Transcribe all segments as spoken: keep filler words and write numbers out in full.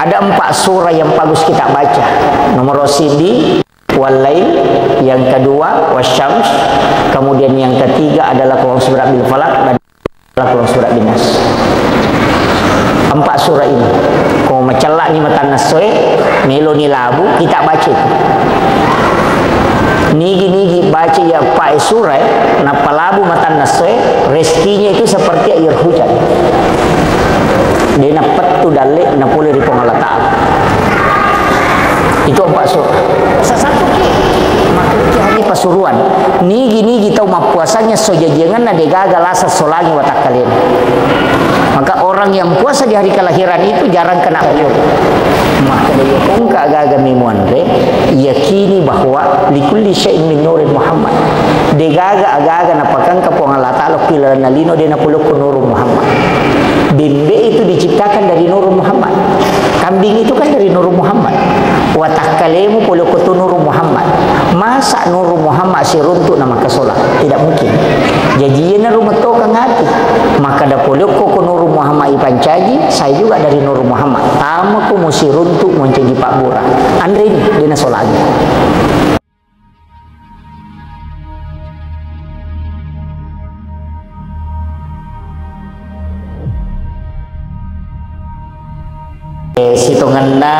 Ada empat surah yang bagus kita baca. Nomor sidi, Wal-Lail, yang kedua, Wasyams, kemudian yang ketiga adalah Qul A'udzu Birabbil Falaq, dan Qul A'udzu Birabbin Nas. Empat surah ini. Ko macella'ni matanna essoe, meloni labu, kita baca itu. Nigi-nigi baca iya pae surah, nappa labu matanna essoe, rezekinya itu seperti air hujan. De' nappettu dalle' napole ri Puang Allah Ta'ala. Itu empat surah. Sasattuki, makkuki hari Pasuruan. Nigi-nigi tau mappuasanna esso jajiangenna de' gaga lasa solangi watakkalena. Maka orang yang puasa di hari kelahiran itu jarang kena penyakit. Maka dia kongka gaga memuanre, yakini bahwa likulli syai'in min nuri Muhammad. De' gaga aga-aga napakangka Puang Allah Ta'ala ku ilalenna lino de' napolokko Nurul Muhammad. Bembe itu diciptakan dari Nurul Muhammad. Kambing itu kan dari Nurul Muhammad. Watakkalemu polokko tu Nurul Muhammad. Masa Nurul Muhammad siruntu' na makasola? Tidak mungkin. Jaji iyana rumettoka ngati. Maka da polokko ko Nurul Muhammad ipancaji, saya juga dari Nurul Muhammad. Tamako musiruntu' moncaji pabbura. Anre ni, de' nasolangi. Eh, sitongenna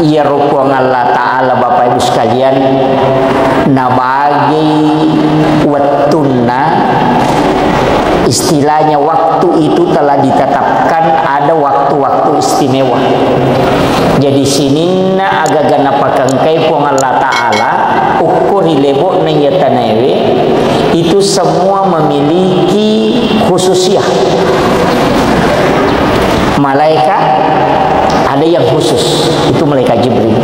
iyaro Puang Allah Ta'ala, Bapak Ibu sekalian, nabagi wettunna, istilahnya waktu itu telah ditetapkan ada waktu-waktu istimewa. Jadi sininna agaga napakangkai Puang Allah Ta'ala, ukko ri lebo'na iya tanaewe, itu semua memiliki khususiyah. Malaikat ada yang khusus, itu malaikat Jibril.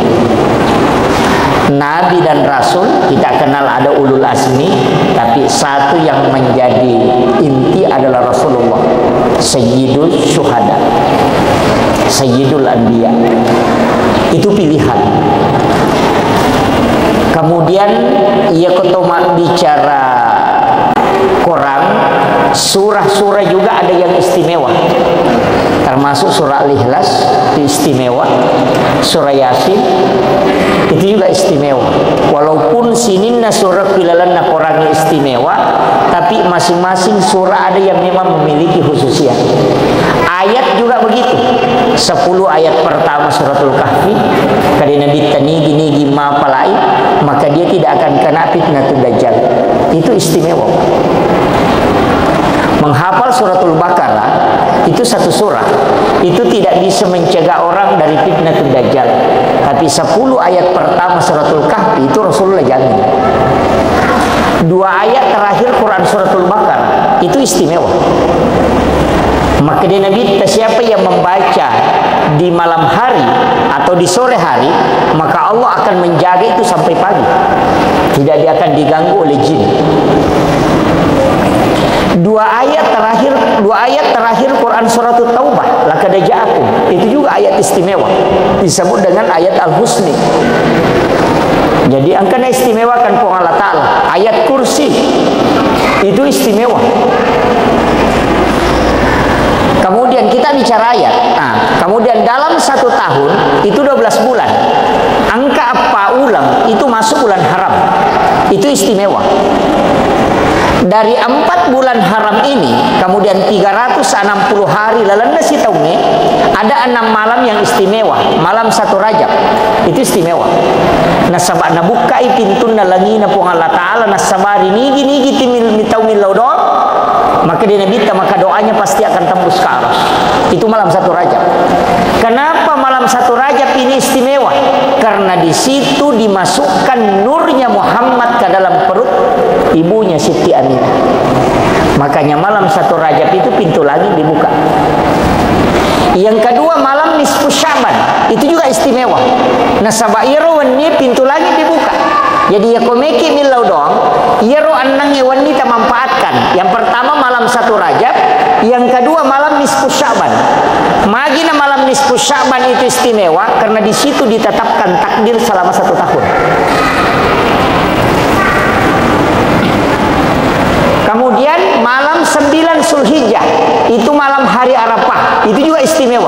Nabi dan Rasul, kita kenal ada ulul azmi, tapi satu yang menjadi inti adalah Rasulullah, Sayyidul Syuhada, Sayyidul Anbiya. Itu pilihan. Kemudian, iya ko to mabbicara Quran, surah-surah juga ada yang istimewa. Termasuk surah Al-Ikhlas, itu istimewa. Surah Yasin, itu juga istimewa. Walaupun sininna surah ku ilalenna Quran istimewa, tapi masing-masing surah ada yang memang memiliki khususiyah. Ayat juga begitu. Sepuluh ayat pertama Suratul Kahfi, kade Nabitta nigi-nigi mapalai, maka dia tidak akan kena fitnatul dajjal. Itu istimewa. Menghafal Suratul Baqarah, itu satu surah, itu tidak bisa mencegah orang dari fitnatul dajjal. Tapi sepuluh ayat pertama Suratul Kahfi itu Rasulullah jamin. Dua ayat terakhir Quran Suratul Baqarah itu istimewa. Maka dia Nabi, siapa yang membaca di malam hari atau di sore hari, maka Allah akan menjaga itu sampai pagi. Tidak dia akan diganggu oleh jin. Dua ayat terakhir, dua ayat terakhir Quran Suratul Taubah, laqad ja'akum. Itu juga ayat istimewa. Disebut dengan ayat Al-Husni. Jadi, engkana istimewakan Puang Allah Ta'ala. Ayat Kursi itu istimewa. Kemudian kita bicara ayat. Nah, kemudian dalam satu tahun itu dua belas bulan. Engka eppa uleng itu masuk bulan haram. Itu istimewa. Dari empat bulan haram ini, kemudian tiga ratus enam puluh hari lalenna sitaungnge, ada enam malam yang istimewa. Malam satu Rajab itu istimewa. Nasaba nabukkai pintunna langina Puang Allah Ta'ala, nasabari nigi-nigi timil-, mitau millau doang, maka dia Nabitta, maka doanya pasti akan tembus ke aras. Itu malam satu Rajab. Kenapa malam satu Rajab ini istimewa? Karena di situ dimasukkan nurnya Muhammad ke dalam perut ibunya Siti Aminah. Makanya malam satu Rajab itu pintu langit dibuka. Yang kedua, malam nisfu Sya'ban, itu juga istimewa. Nasaba iyaro wenni pintu langit dibuka. Jadi, iya ko meki millau doang, iyaro ennengnge wenni tamanfaatkan. Yang pertama, malam satu Rajab, yang kedua, malam nisfu Sya'ban. Magina malam nisfu Sya'ban itu istimewa, karena di situ ditetapkan takdir selama satu tahun. Kemudian malam sembilan Zulhijjah, itu malam hari Arafah, itu juga istimewa.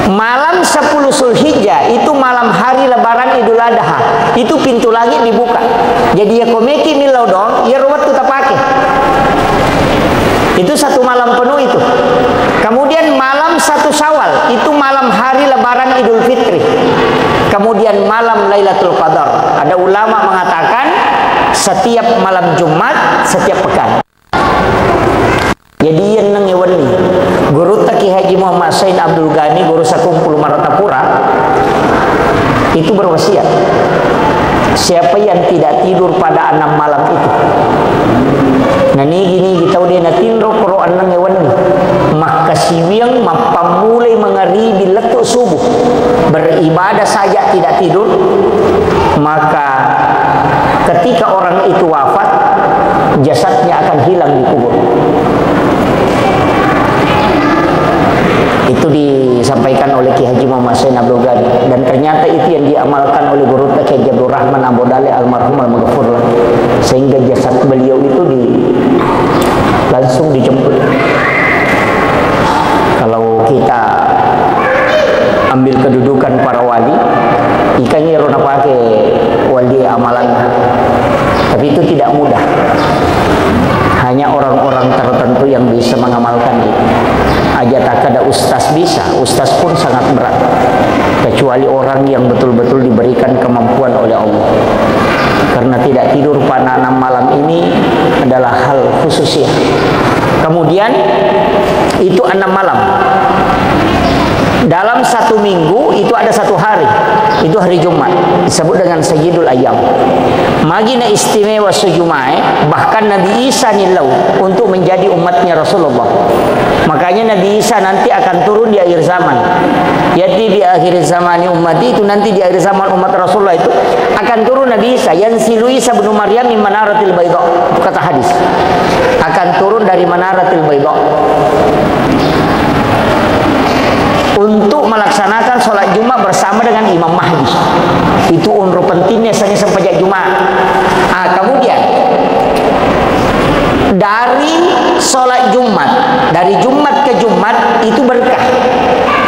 Malam sepuluh Zulhijjah itu malam hari lebaran Idul Adha. Itu pintu langit dibuka. Jadi, iya ko meki millau doang, iyaro wettu tapake. Itu satu malam penuh itu. Kemudian malam satu Syawal, itu malam hari lebaran Idul Fitri. Kemudian malam Lailatul Qadar. Ada ulama mengatakan setiap malam Jumat, setiap pekan. Jadi, iyenneng wenni. Gurutta Kiai Haji Muhammad Said Abdul Ghani, guru Sakumpul Martapura, itu berwasiat, siapa yang tidak tidur pada enam malam itu, nanigi-nigi tau de natinro koro enneng wenni, makkasiwiang mappammulai mangaribi lettu subuh, beribadah saja tidak tidur, maka ketika orang itu wafat, jasadnya akan hilang di kubur. Itu disampaikan oleh Kiai Haji Muhammad Said Abdul Ghani. Dan ternyata itu yang diamalkan oleh guru Kiai Haji Abdul Rahman Abu Dale almarhum almaghfurlah. Sehingga jasad beliau itu di, langsung dijemput. Kalau kita ambil kedudukan para wali, ikan iro napake wali amalan. Tapi itu tidak mudah. Hanya orang-orang tertentu yang bisa mengamalkan itu. Aja tak ada ustaz bisa, ustaz pun sangat berat. Kecuali orang yang betul-betul diberikan kemampuan oleh Allah. Karena tidak tidur pada enam malam ini adalah hal khusus ya. Kemudian itu enam malam. Dalam satu minggu itu ada satu hari. Itu hari Jumat. Disebut dengan Sayyidul Ayyam. Magi na istimewa sujumai, bahkan Nabi Isa nillau untuk menjadi umatnya Rasulullah. Makanya Nabi Isa nanti akan turun di akhir zaman. Yati bi akhir zamani ummati, itu nanti di akhir zaman umat Rasulullah itu akan turun Nabi Isa. Yanzilu Isa bin Maryam min manaratil baydha. Itu kata hadis. Akan turun dari manaratil baydha. Untuk melaksanakan sholat Jumat bersama dengan Imam Mahdi. Itu onro pentingnya seni sempajak Jumat. Ah, kemudian dari sholat Jumat, dari Jumat ke Jumat itu berkah.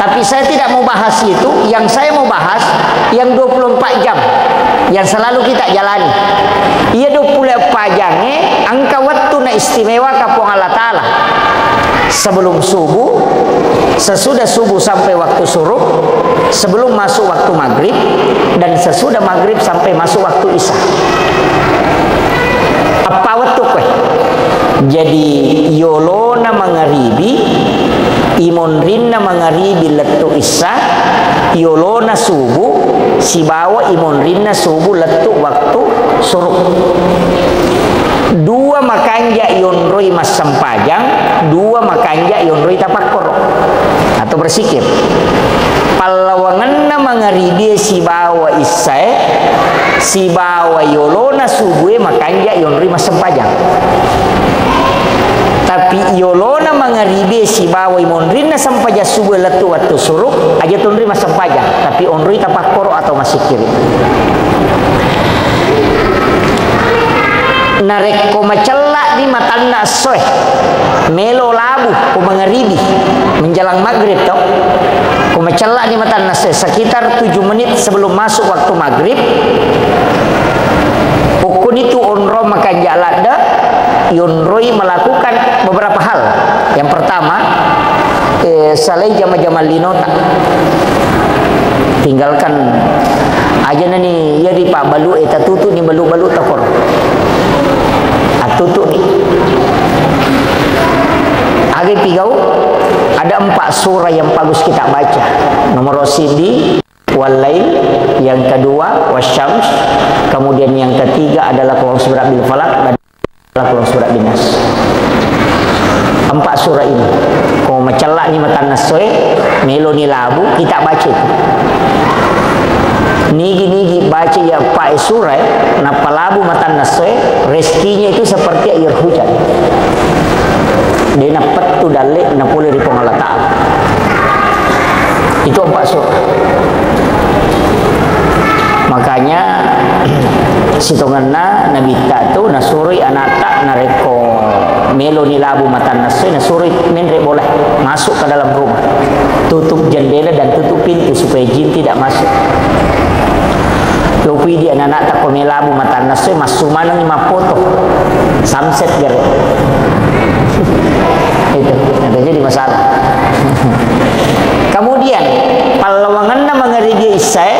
Tapi saya tidak mau bahas itu, yang saya mau bahas yang dua puluh empat jam yang selalu kita jalani. Iya dua puluh empat jam e, engka wettu na istimewa ka Puang Allah Ta'ala. Sebelum subuh, sesudah subuh sampai waktu syuruk, sebelum masuk waktu maghrib, dan sesudah maghrib sampai masuk waktu isya. Eppa wettu koe. Jadi, yolona mangaribi, imonrinna mangaribi lettu isya, yolona subuh, sibawa imonrinna subuh lettu waktu syuruk. Dua makanja yonroi massempajang, dua makanja yonroi tapakkoro atau bersikir. Pallawangenna mangaribie sibawa issae, sibawa yolona subue makanja yonroi massempajang. Tapi yolona mangaribie sibawa imonrinna sempajang subue lettu wettu suruk, aja tonroi massempajang, tapi onroi tapakkoro atau massikkiri. Narekko macella'ni matanna essoe, melo labu ko mangaribi, menjelang maghrib to. Ko macella'ni matanna essoe, sekitar tujuh menit sebelum masuk waktu maghrib, ukkunitu onrong makanja ladde, yonroi melakukan beberapa hal. Yang pertama, eh, salai jama-jama linota. Tinggalkan aja nani, iya ri pabbalu e, tatutu ni balu-balu tokor. Atutu ni. Aga pigau, ada empat surah yang bagus kita baca. Nomor sidi, Wallail, yang kedua, Wasyams, kemudian yang ketiga adalah Qul A'udzu Birabbil Falaq dan Qul A'udzu Birabbin Nas. Empat surah ini. Ko macella'ni matanna essoe, meloni labu, kita baca itu. Nigi-nigi baca iya eppa'e surah, nappa labu matanna essoe, rezekinya itu seperti air hujan. De nappettu dalle napole ri Puang Allah Ta'ala. Itu empat surah. Makanya, Sitongenna Nabitta tu nasuroi anatta, narekko meloni labu matanna essoe, nasuroi menre bola masuk ke dalam rumah. Tutup jendela dan tutup pintu supaya jin tidak masuk. Lopi di anak-anak takko melabu matanna essoe, massu maneng mappoto. Samset gare. Itu yang terjadi masalah. Kemudian, pallawangenna mangaribi isyae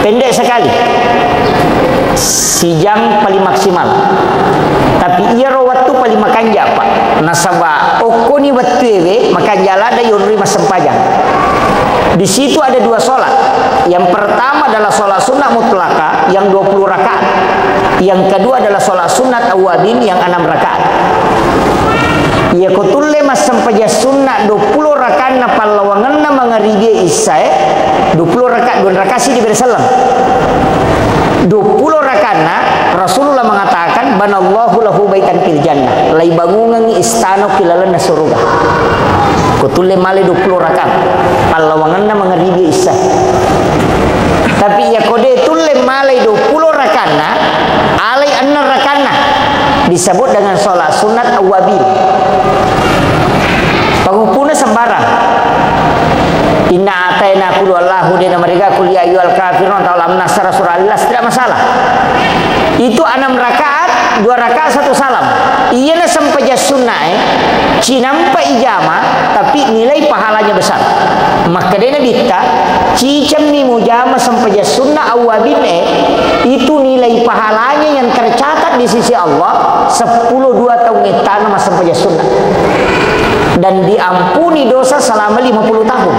pendek sekali. Sijang paling maksimal. Tapi iyaro wettu paling makanja, Pak. Nasaba okkoni wettuewe makanja ladde yonroi massempajang. Di situ ada dua sholat. Yang pertama adalah sholat sunnah mutlaka yang dua puluh rakaat. Yang kedua adalah sholat sunat awabin yang enam rakaat. Iyako tulle massempajang sunnah dua puluh rakaatna pallawangenna mangaribi isyae, dua puluh rakaat, dua rakaat sidi bere selleng. Dua puluh rakaatna Rasulullah mengatakan, "Banallahu lahu baitan fil jannah." Laibangungengngi istana ki lalenna suruga. Ko tulle male dua puluh rakaat pallawangenna mangaribi isya. Tapi iyako de tulle malai dua puluh rakaatna, alai enneng rakaatna, disebut dengan sholat sunat awabin. Pangupuna sembarang. Inna ataina, qul huwallahu, de namariga qul ya ayyuhal kafirun atau alam nasyrah, surah Al-Ikhlas, tidak masalah. Itu enam rakaat, dua rakaat satu salam. Iyana sempajang sunnae, cinampa ijama, tapi nilai pahalanya besar. Makkedai Nabitta, cicemmi mujama sempajang sunnah awwabin e, itu nilai pahalanya yang tercatat di sisi Allah sepuluh dua taung ettana massempajang sunnah. Dan diampuni dosa selama lima puluh tahun.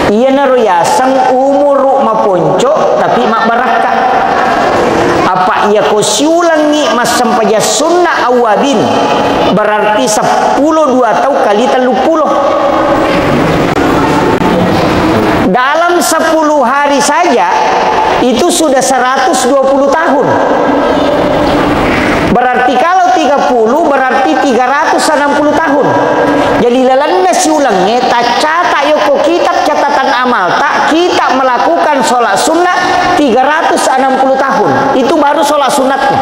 Iyanaro yaseng umuru maponco tapi mabbarakka. Apa iyako siulengngi massempajang sunnah awwabin, berarti seppulo dua tau kali telluppulo. Dalam sepuluh hari saja itu sudah seratus dua puluh tahun. Berarti kalau tiga puluh, berarti tiga ratus enam puluh tahun. Jadi lalenna siulengnge taccata yokko kitab catatan amalta, kita melakukan sholat sunnah tiga ratus enam puluh tahun. Itu baru sholat sunatnya.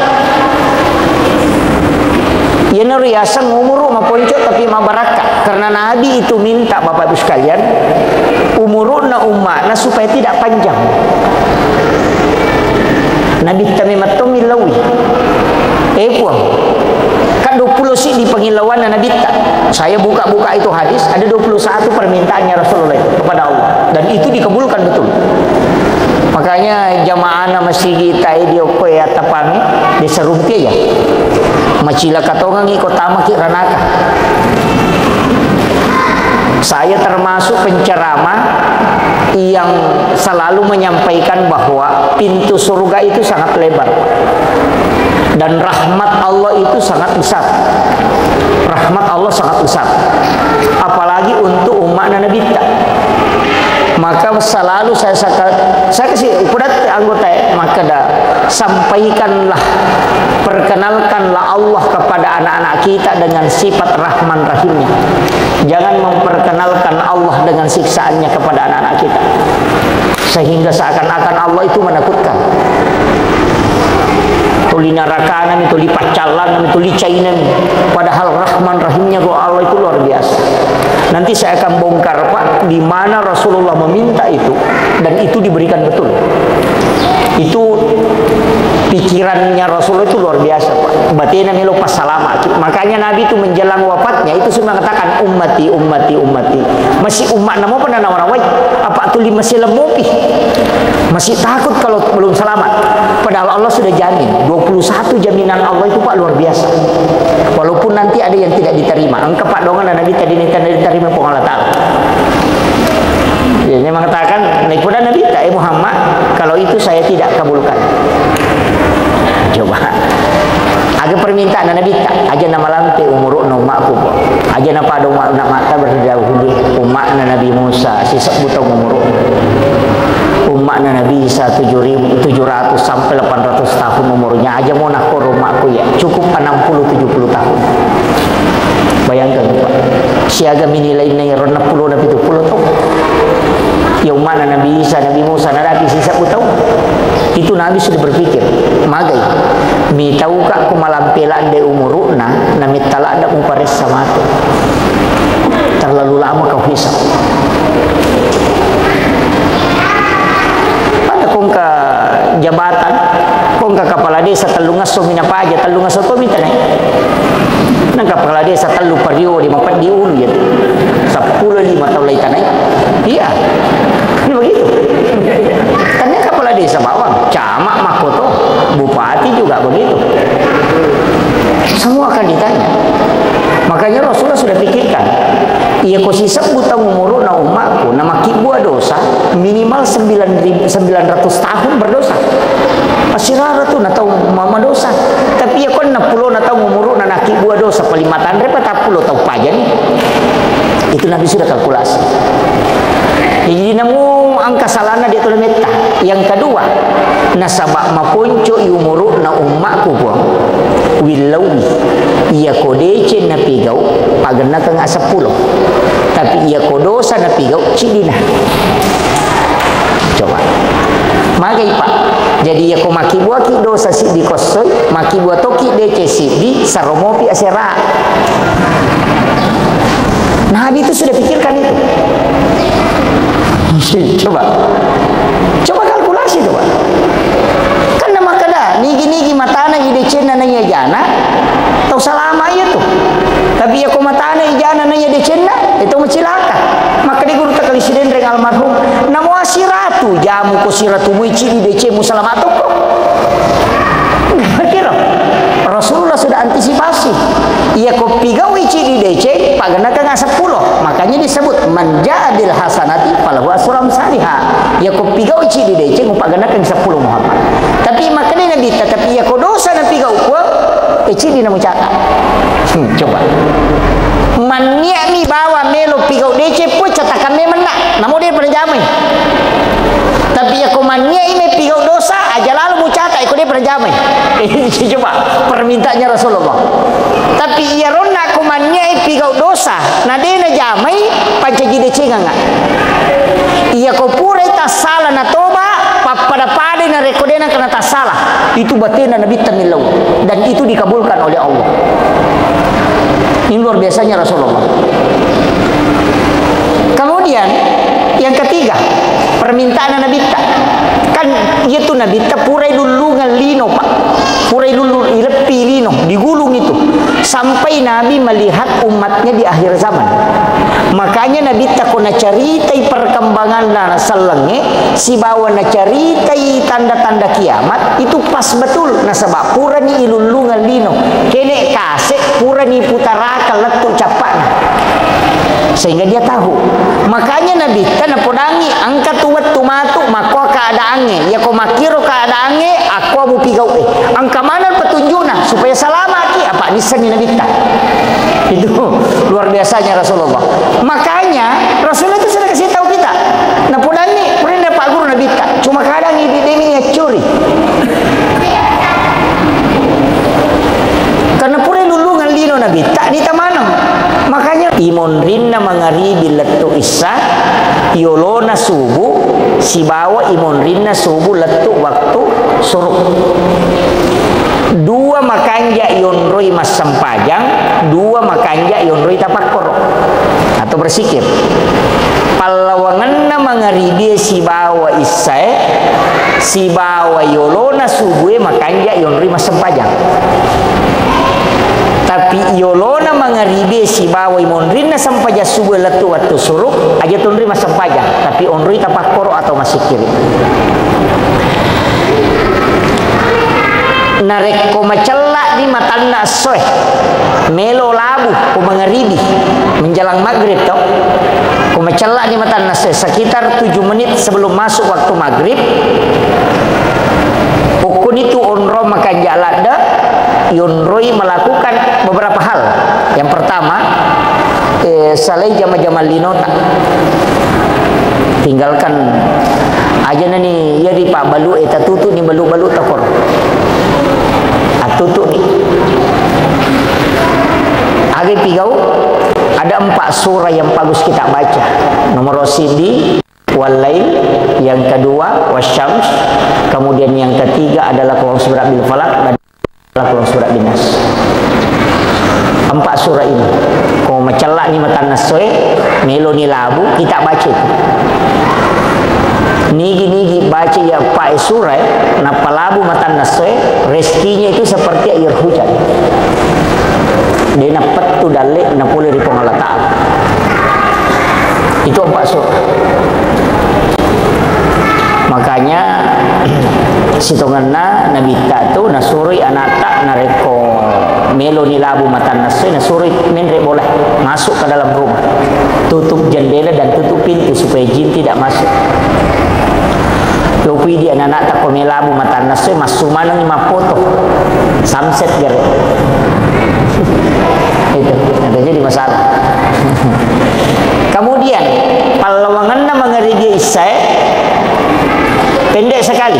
Iyanaro yaseng umuru maponco tapi mabarakka. Karena Nabi itu minta, Bapak Ibu sekalian, umuruna umma'na supaya tidak panjang. Nabitta memang to millauwi. Eh, Puang, kan dua puluh siddi pangillauanna Nabitta. Saya buka-buka itu hadis, ada dua puluh satu permintaannya Rasulullah itu kepada Allah. Dan itu dikabulkan betul. Makanya jamaahna masigi tae di okko ya tapangi, di serumpi ya. Macilaka tongangi ko tamaki ranaka. Saya termasuk penceramah yang selalu menyampaikan bahwa pintu surga itu sangat lebar dan rahmat Allah itu sangat besar. Rahmat Allah sangat besar. Apalagi untuk umma'na Nabitta. Maka selalu saya saka-, saya kasih upudat anggota ya, maka da, sampaikanlah, perkenalkanlah Allah kepada anak-anak kita dengan sifat Rahman Rahimnya. Jangan memperkenalkan Allah dengan siksaannya kepada anak-anak kita. Sehingga seakan-akan Allah itu menakutkan. Tuli narakanami, tuli paccallanami, tuli cainami. Padahal Rahman Rahimnya Allah itu luar biasa. Nanti saya akan bongkar, Pak, di mana Rasulullah meminta itu dan itu diberikan betul. Itu pikirannya Rasulullah itu luar biasa, Pak. Batena melo passalama. Makanya Nabi itu menjelang wafatnya itu sudah mengatakan, "Ummati, ummati, ummati." Masih umma'na mopa nanawai. Apa tuli masih lemopi. Masih takut kalau belum selamat. Padahal Allah sudah jamin. Dua puluh satu jaminan Allah itu, Pak, luar biasa. Walaupun nanti ada yang tidak diterima. Engka, Pak, dongan Nabi tadi ini tidak diterima Puang Allah Ta'ala. Jadi, dia mengatakan, "Naipun Nabitta, eh Muhammad, kalau itu saya tidak kabulkan." Coba. Aga permintaan Nabitta, aja namalampe umuruna umma'ku. Aja napada umma'na mata berdahulu. Umma'na Nabi Musa, sisebbu taung umuruna. Umma'na Nabi Isa, tujuh ribu, tujuh ratus sampai delapan ratus tahun umurnya. Aja mo nakkoro umma'ku ya. Cukup enam puluh tujuh puluh tahun. Bayangkan, Pak. Siaga minilainna iyaro enneng pulo na pitu pulo taung. Ya umma'na Nabi Isa, Nabi Musa, nadapi sisebbu tau. Itu Nabi sudah berpikir, magai. Mitauka ko malampe ladde umuru'na, na metta ladde muparessa mate. Terlalu lama kau hisab. Pada kongka jabatan, kongka kepala desa tellungesso minapaja, tellungesso to mitanai. Nang kepala desa tellu pario di mapeddi ulu ya. Seppulo lima tau lai tanai. Iya. Ini begitu. Karena kepala desa bawang, camat makkoto, bupati juga begitu. Semua akan ditanya. Makanya Rasulullah sudah pikirkan, iya ko sisebbu taung umuru'na ummaku, na makibbua dosa, minimal sembilan ribu, sembilan ratus tahun berdosa. Masirara tu na tau ma-, madosa. Tapi iya ko enneng pulo na taung umuru'na nakibbua dosa, paling matanre pa tappulo tau pajani. Itu Nabi sudah kalkulasi. Jadi namu angka salana dia tu metta. Yang kedua, nasaba maponco i umuru'na ummaku, Puang. Willauwi. Iya ko deceng napigau, pagennakeng seppulo. Tapi iya ko dosa napigau, ciddina. Coba. Magai, Pak. Jadi iya ko makibuaki dosa siddi kossoi, makibua toki deceng siddi, saromopi asera. Nabi itu sudah pikirkan itu. Coba. Coba kalkulasi, coba. Kan na makkeda, nigi-nigi matana i decenna naiya jana, tau salama iya tu. Tapi iya ko matana i jana naiya decenna, itu macilaka. Makkeda guru takali Sidenreng almarhum, namo asiratu jamu ko siratu mui cidi decemu salama tokko. Kira Rasulullah sudah antisipasi. Iya ko pigaui cidi deceng, pagennakeng seppulo. Makanya disebut, "Man ja'a bil hasanati falahu asru amsaliha." Iya ko pigaui cidi deceng, upagennakeng seppulo Muhammad. Tapi makanya Nabi, tapi iya ko dosa napigau, Puang, eh, cidi namucata. Hmm, coba. Manniami bawa melo pigau deceng, Puang, catakan memang nak. Namo de pernah jamai. Tapi iya ko manniami pigau dosa, aja lalu mucata, iko de pernah jamai. Coba, permintaannya Rasulullah. Tapi iya ronna ko manniai pigau dosa, na de najamai, pancaji decengang. Iya ko purai tassala na toba, pappada-padai narekko de nakena tassala. Itu batena Nabitta millau. Dan itu dikabulkan oleh Allah. Ini luar biasanya Rasulullah. Kemudian, yang ketiga, permintaan Nabitta. Kan, iya tu Nabitta purai lullungang lino, Pak. Purai lullu-, ileppi lino, digulung itu. Sampai Nabi melihat umatnya di akhir zaman. Makanya Nabitta ko nacaritai perkembanganna sellengnge, sibawa nacaritai tanda-tanda kiamat, itu pas betul. Nasaba purani ilullungang lino. Kene kase, purani putarakang lettu cappana. Sehingga dia tahu. Makanya Nabitta napodangi, engka tu wettu matu, makko keadaangnge. Iya ko makkiro keadaangnge, akko mupigau e. Engka mana petunjukna, supaya salamaki, apa nissenni Nabitta. Itu luar biasanya Rasulullah. Makanya, Rasulullah itu sudah kasih tahu kita. Napodangi, pernah Pak Guru Nabitta. Cuma kadang ini demi curi. Karena pura lullungang lino Nabitta, ni tamaneng. Makanya imonrinna mangaribi lettu issa, yolona subuh, sibawa imonrinna subuh lettu waktu suruh. Dua makanja yonroi massempajang, dua makanja yonroi tapakkoro atau bersikir. Pallawangenna mangaribie sibawa issae, sibawa yolona subue makanja yonroi massempajang. Tapi yolona mangaribie sibawa imonrinna sempajang subue lettu wettu suruh, aja tonroi massempajang, tapi onroi tapakkoro atau massikkiri. Narekko macella di matanna essoe, melo labu ko mangaribi, menjelang maghrib to. Ko macella di matanna essoe, sekitar tujuh menit sebelum masuk waktu maghrib, ukkuni tu onrong makanja ladde, yonroi melakukan beberapa hal. Yang pertama, eh, salai jama-jama linota. Tinggalkan aja nani, iya di Pak Balu, eh, tatutu ni balu-balu takor. Atutu ni. Agi pigau, ada empat surah yang bagus kita baca. Nomor sidi, Wal lail, yang kedua, wasyams, kemudian yang ketiga adalah qul a'udzu birabbil falaq, dan qul a'udzu birabbin nas. Empat surah ini. Ko macella'ni matanna essoe, meloni labu, kita baca itu. Nigi-nigi baca iya empat surah, nappa labu matanna essoe, rezekinya itu seperti air hujan. De' nappettu dalle' napole ri Puang Allah Ta'ala. Itu empat surah. Makanya, sitongenna Nabitta tu nasuroi anatta narekko meloni labu matanna essoe, nasuroi menre' bola masuk ke dalam rumah. Tutup jendela dan tutup pintu supaya jin tidak masuk. Lopui di anak-anak takko melabu matanna essoe, massu manengngi mappoto. Samset gare. Itu, itu jadi masalah. Kemudian, pallawangenna mangaribi issae pendek sekali.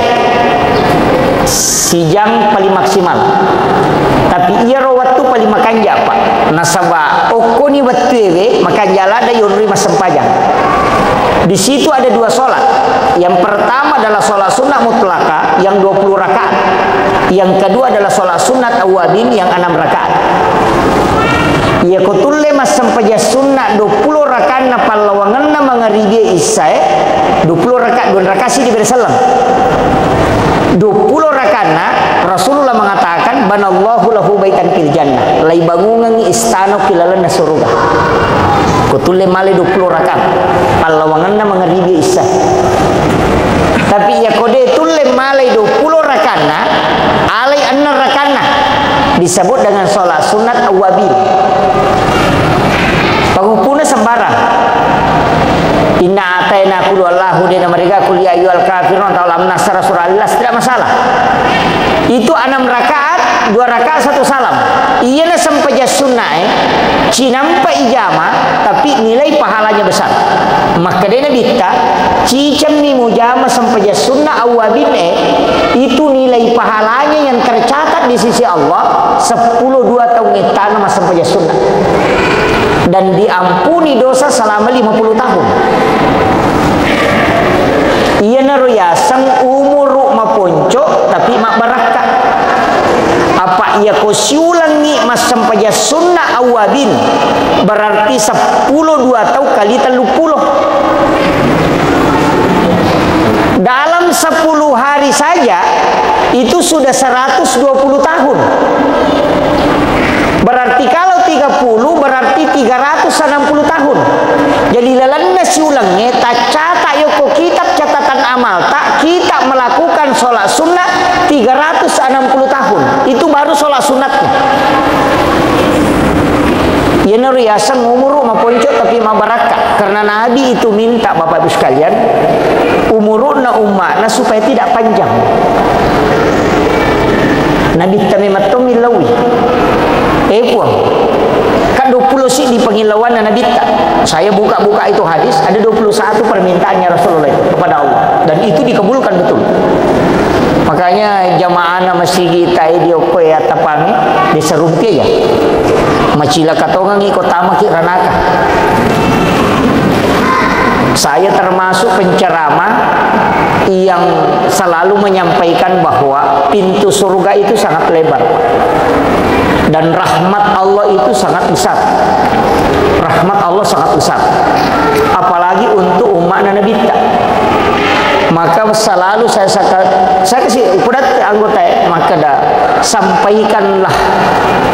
Sijang paling maksimal. Tapi iyaro wettu paling makanja', Pak. Nasaba okkoni wettuewe makanja' ladde' yonroi massempajang. Di situ ada dua sholat. Yang pertama adalah sholat sunnah mutlaka yang dua puluh rakaat. Yang kedua adalah sholat sunnat awwabin yang enam rakaat. Iya ko tulle massempajang sunnah dua puluh rakaatna pallawangenna mangaribi issae, dua puluh rakaat, dua rakaat sidi bere selleng. Dua puluh rakaatna Rasulullah mengatakan, "Banallahu lahu baitan fil jannah." Laibangungengngi istana ki lalenna suruga. Ko tulle malai dua puluh rakaat, pallawangenna mangaribi issae. Tapi iya ko de' tulle malai dua puluh rakaatna, alai enneng rakaatna, disebut dengan sholat sunat awwabin. Pangupuna sembarang. Inna ataina, qul huwallahu, de' namariga qul ya ayyuhal kafirun atau alam nasyrah, surah Al-Ikhlas, tidak masalah. Itu enam rakaat, dua rakaat satu salam. Iyana sempajang sunnae, cinampa ijama, tapi nilai pahalanya besar. Makkedai Nabitta, cicemmi mujama sempajang sunna awwabin e, itu nilai pahalanya yang tercatat di sisi Allah, sepuluh dua taung ettana massempajang sunna. Dan diampuni dosa selama lima puluh tahun. Iyanaro yaseng umuru maponco, tapi mabbarakka. Apa iya ko siulengngi massempajang sunna awwabin, berarti seppulo dua tau kali telluppulo. Dalam sepuluh hari saja, itu sudah seratus dua puluh tahun. Berarti kalau tiga puluh, berarti tiga ratus enam puluh tahun. Jadi lalenna siulengnge, taccata yokko kitab catatan amalta, kita melakukan sholat sunnah tiga ratus enam puluh tahun. Itu baru sholat sunatnya. Iyanaro yaseng umuru maponco tapi mabarakka. Karena Nabi itu minta, Bapak Ibu sekalian, umuruna umma'na supaya tidak panjang. Nabitta memetto millauwi. Eh, Puang, kan dua puluh siddi pangillauanna Nabitta. Saya buka-buka itu hadis, ada dua puluh satu permintaannya Rasulullah itu kepada Allah. Dan itu dikabulkan betul. Makanya jamaahna masigi tai di okko ya tapangi, di serumpi ya. Macilaka tongengi ko tamaki ranaka. Saya termasuk penceramah yang selalu menyampaikan bahwa pintu surga itu sangat lebar dan rahmat Allah itu sangat besar. Rahmat Allah sangat besar, apalagi untuk umatna Nabitta. Maka selalu saya saka-, saya kasih upadat anggota ya, maka da, sampaikanlah,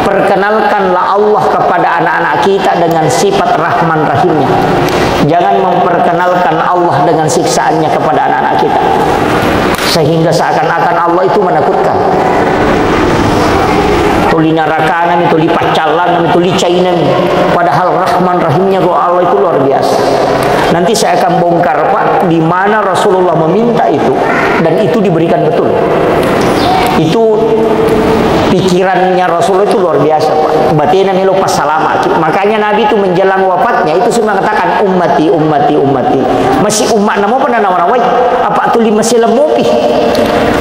perkenalkanlah Allah kepada anak-anak kita dengan sifat Rahman Rahimnya. Jangan memperkenalkan Allah dengan siksaannya kepada anak-anak kita. Sehingga seakan-akan Allah itu menakutkan. Tuli narakanami, tuli paccallanami, tuli cainami. Padahal Rahman Rahimnya Allah itu luar biasa. Nanti saya akan bongkar, Pak, di mana Rasulullah meminta itu dan itu diberikan betul. Itu pikirannya Rasulullah itu luar biasa, Pak. Batena melo passalama. Makanya Nabi itu menjelang wafatnya itu semua mengatakan, "Ummati, ummati, ummati." Masih umat namo pernah nawara-wai. Apa tuli masih lemopi.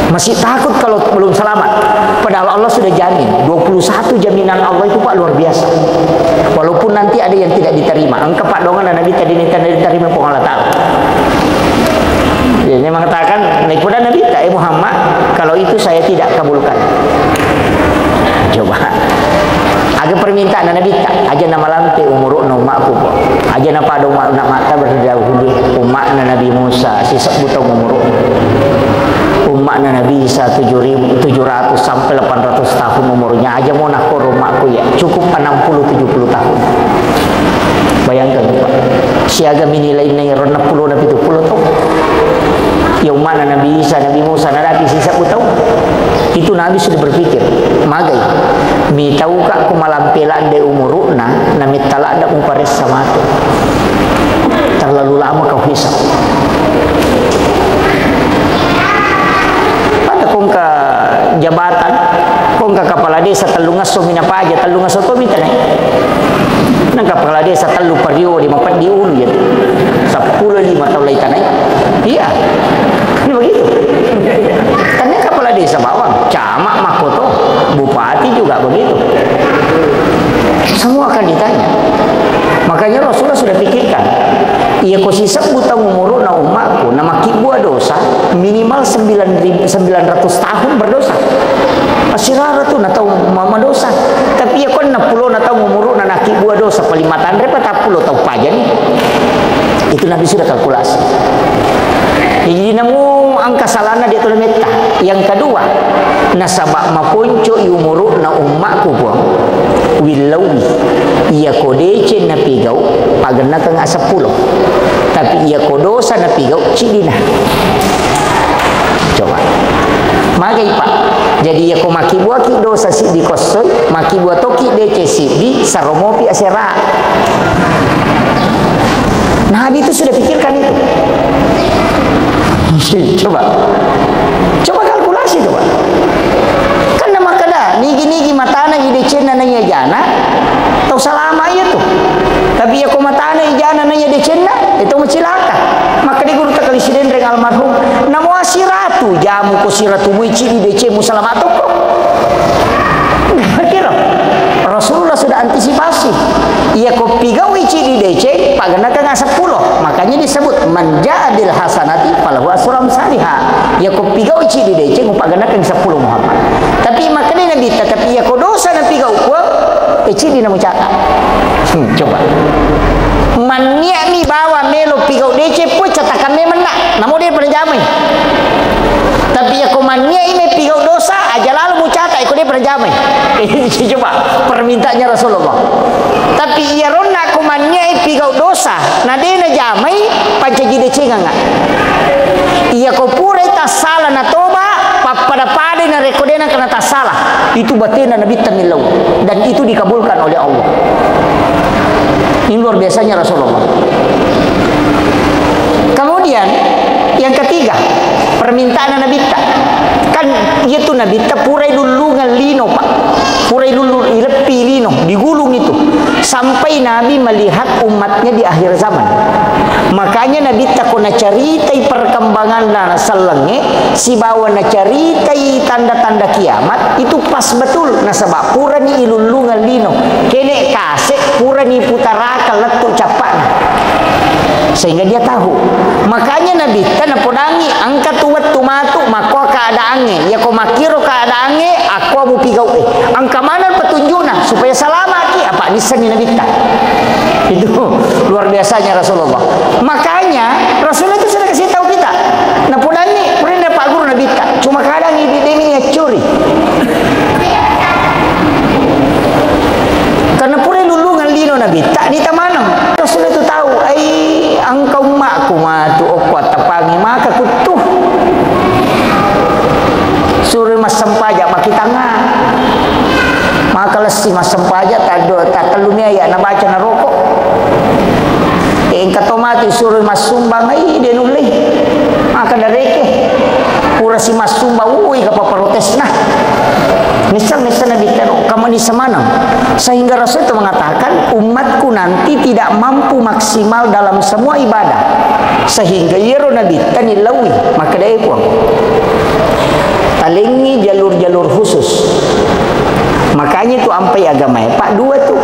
Masih takut kalau belum selamat. Padahal Allah sudah jamin. Dua puluh satu jaminan Allah itu, Pak, luar biasa. Walaupun nanti ada yang tidak diterima. Engka, Pak, dongan Nabi tadi ini tidak diterima Puang Allah Ta'ala. Dia mengatakan, naipura Nabitta, "Eh Muhammad, kalau itu saya tidak kabulkan." Coba. Aga permintaan Nabitta, aja na malampe umuru'na ummakku, po. Aja na pada umma-, na matta berdahulu ummakna Nabi Musa, sisebbu taung umuru'na. Ummakna Nabi Isa tujuh ribu, tujuh ratus sampai delapan ratus tahun umurnya, aja mo nakkoro ummakku ya, cukup enam puluh tujuh puluh tahun. Bayangkan, Pak. Siaga minilainna iyaro enneng pulo na pitu pulo taung. Ya ummana Nabi Isa, Nabi Musa, nadapi sisebbu taung. Itu Nabi sudah berpikir, magai, mitauka ko malampe ladde umuru'na, na metta ladde muparessa mate. Terlalu lama kau hisab. Pada kongka jabatan, kongka kepala desa tellung esso mina paja, tellung esso to mitanai. Nang kepala desa tellu pario lima peddi ulu ya. Seppulo lima taung lai tanai. Iya. Ini begitu. Kan kepala desa bawang, camat makkoto, bupati juga begitu. Semua akan ditanya. Makanya Rasulullah sudah pikirkan, iya ko sisebbu taung umuru'na ummakku, na makibbua dosa, minimal sembilan ribu, sembilan ratus tahun berdosa. Asirara tu na tau ma-, madosa. Tapi iya ko enneng pulo na taung umuru'na, nakibbua dosa, paling matanre patappulo taung pajani. Itu Nabi sudah kalkulasi. Jadi, namu engka salahna dia tu metta. Yang kedua, nasaba maponco i umuru'na ummakku, Puang. Willauwi. Iya ko deceng napigau, pagennakengnga seppulo. Tapi iya ko dosa napigau, ciddina. Coba. Magai, Pak. Jadi, iya ko makibbuaki dosa siddi kossoi, makibbua toki deceng siddi, saromopi asera. Nabi itu sudah pikirkan itu. Coba. Coba kalkulasi, coba. Kan na makkeda, nigi-nigi matana i decenna naiya jana, tau salama iya tu. Tapi iya ko matana i jana naiya decenna, itu macilaka. Makkeda guru takali Sidenreng almarhum, namo asiratu jamu ko siratu mui cidi decemu salama tokko. Kira Rasulullah sudah antisipasi. Iya ko pigaui cidi deceng, pagennakengnga seppulo. Makanya disebut, "Man jaa bil hasanati falahu asru amsaliha." Iya ko pigaui cidi deceng, upagennakeng seppulo Muhammad. Tapi makanya Nabi, tetapi iya ko dosa napigau, Puang, eh, cidi namucata. Hmm, coba. Mannia'mi bawa melo pigau deceng, Puang, catakan memenna. Namo de pernah jamai. Tapi iya ko mannia'i me pigau dosa, aja lalo mucata, iko de pernah jamai. Coba, permintaannya Rasulullah. Tapi iya ronna ko mannia'i pigau dosa, na de na jamai, pancaji decengangnga. Iya ko purai tassala na toba, pappada-padai na rekko de na kena tassala. Itu batena Nabitta millau. Dan itu dikabulkan oleh Allah. Ini luar biasanya Rasulullah. Kemudian, yang ketiga, permintaan Nabitta. Kan, iya tu Nabitta purai lullungang lino, Pak. Purai lullu-, ileppi lino, digulung itu. Sampai Nabi melihat umatnya di akhir zaman. Makanya Nabitta ko nacaritai perkembanganna sellengnge, sibawa nacaritai tanda-tanda kiamat, itu pas betul. Nasaba purani ilullungang lino. Kene kase, purani putarakang lettu cappana. Sehingga dia tahu. Makanya Nabitta napodangi, engka tu wettu matu, makko keadaangnge. Iya ko makkiro keadaangnge, akko mupigau'e. Engka maneng petunjukna, supaya salamaki, apa nissenni Nabitta. Itu luar biasanya Rasulullah. Makanya, Rasulullah itu sudah kasih tahu kita. Napodangi, purana Pak Guru Nabitta. Cuma kadang ini demi accuri. Karena pura lullungang lino Nabitta, nita maneng. Rasul itu tahu, ai, engka ummakku matu, okko attepangi maka kuttu. Suruh massempajang makkitanga. Maka lessi massempajang, taddo, tatellumi aya nabaca naroko. Engka to matu suruh massumbang, ai, de nullei. Maka dareke. Pura si massumbang, ui, kapa protesna. Nisseng, nisseng Nabitta, kamani semaneng. Sehingga Rasul itu mengatakan, umatku nanti tidak mampu maksimal dalam semua ibadah. Sehingga iyaro Nabitta nillaui, makkedai Puang. Talengi jalur-jalur khusus. Makanya itu ampai agamae, Pak, dua tu.